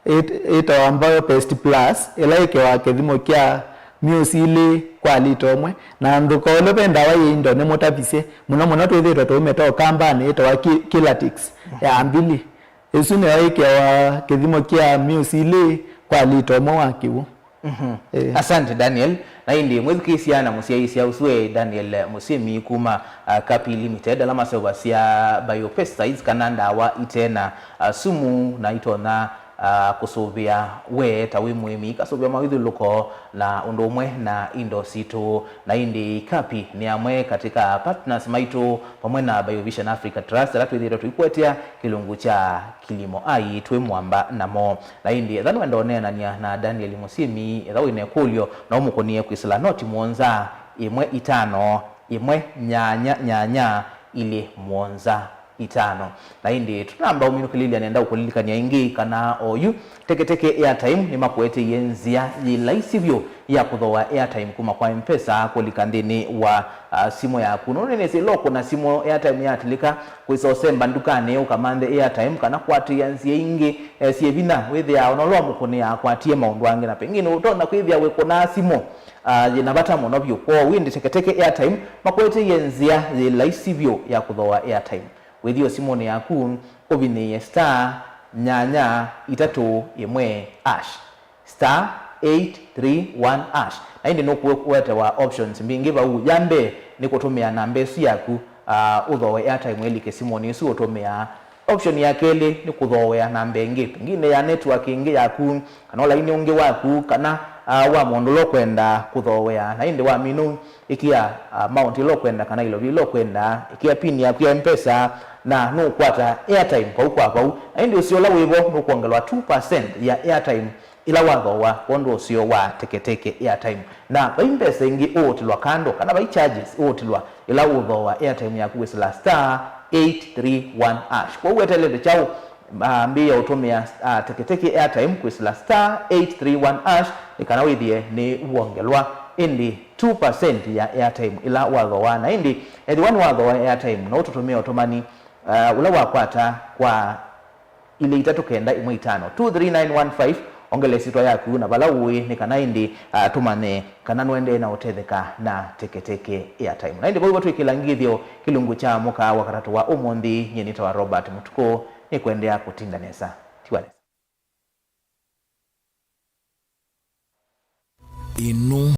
ĩt-, ĩtawa Biopest Plus, ĩla ĩkĩawa kĩthimo kya myusi ilĩ kwa lita ũmwe, na ndũkaũlwe ve ndawa yĩ indo nĩmũtavisye, mũno mũno twĩthĩĩtwe tũũmĩta ũkambanĩ, ĩtawa ki-, Killatix ya mbili. Ĩsu nĩyo ĩkĩawa kĩthimo kya myusi ilĩ kwa lita ũmwe wa kĩw'ũ. Mhm. Eh. Asante, Daniel. Na ĩndĩ mwĩthukĩĩsya na mũsyaĩĩsya, ũsu e Daniel Mũsyĩmi kuma, ah, Kapi Limited, ala maseũvasya biopesticides kana ndawa ite na, ah, sumu na itonya, ah, kũsũvĩa we ta wĩ mũĩmi, ikasũvĩa mawĩthũlũko na ũndũ ũmwe na indo sitũ. Na ĩndĩ Kapi nĩ amwe katika partners maitũ vamwe na Biovision Africa Trust, ala twĩthĩĩtwe tũikũetea kĩlungu kya Kilimo Ai twĩ mwamba namo. Na ĩndĩ ethĩwa nũenda ũneenany'a na Daniel Mũsyĩmi, ethĩwa wĩ na ĩkũlyo, no ũmũkũnĩe kwĩsĩla noti mũonza ĩmwe itano ĩmwe nyanya nyanya ilĩ mũonza itano. Na ĩndĩ tũnamba ũminũkĩlĩlya, nenda ũkũlilikany'a ĩngĩ kana oyu Teketeke Airtime nĩmakũeteie nzĩa yĩ laisi vyũ ya kũthooa airtime kuma kwa M-Pesa kũlika nthĩnĩ wa, ah, simũ yaku. Nũndũ nĩnĩsĩ ĩla ũkũna simũ airtime yatilĩka, kwĩsa ũsemba ndukanĩ ũkamanthe airtime, kana kũatĩĩa nzĩa ingĩ, eh, syĩ vinya, wĩthĩaa ona ũla ũmũkũnĩaa akwatie maũndũ angĩ, na pengine ũtonya kwĩthĩa wĩkũnaa simũ, ah, yĩna vata mũno vyũ. Kwoou ĩndĩ Teketeke Airtime makũeteie nzĩa yĩ laisi vyũ ya kũthooa airtime. Wĩthĩe simũnĩ yaku, ũvinyĩĩe star nyanya itatũ ĩmwe hash, star eight three one hash. Na ĩndĩ nũkũetewa options mbingĩ vau. Ya mbee nĩ kũtũmĩa namba ĩsu yaku, ah, ũthooe airtime ĩlike simũnĩ ĩsu ũtũmĩaa. Option ya kelĩ nĩ kũthooea namba ĩngĩ, pengine ya network ĩngĩ yaku, kana ũlaini ũngĩ waku, kana, ah, wa mũndũ ũla ũkwenda kũthooea. Na ĩndĩ wamina ũu, ĩkĩa amount ĩla ũkwenda kana ilovi ila ũkwenda, ĩkĩa pin yaku ya M-Pesa, na nũkwata airtime vau kwa vau. Na ĩndĩ ũseo ũla wĩ vo nũkwongelwa two percent ya airtime ĩla wathooa kwondũ ũseo wa Teketeke Airtime. Na vai mbesa ingĩ ũũtilwa kando, kana vai charges ũũtilwa ĩla ũthooa airtime yaku wĩsĩla star eight three one hash. Kwoou weteelete kyaũ? Ambĩĩa ũtũmĩa, ah, Teketeke Airtime kwĩsĩla star eight three one hash nĩ kana wĩthĩe nĩ wongelwa. Ĩndĩ two percent ya airtime ĩla wathooa. Na ĩndĩ ethĩwa nĩwathooa airtime, no ũtũtũmĩe ũtũmani, ah, ũla wakwata kwa ilĩ itatũ kenda ĩmwe itano two three nine one five, ongele ĩsyĩtwa yaku na vala ũĩ nĩ kana ĩndĩ, ah, tũmanye kana nũendee na ũtetheka na Teketeke Airtime. Na ĩndĩ vau vatwĩkĩla ngĩthyo kĩlungu kya mũka wa katatũ wa ũmũnthĩ, nyie nĩtawa Robert Mũtukũ, nĩkũendeea kũtinda nesa. Tiwa nesa. Ĩno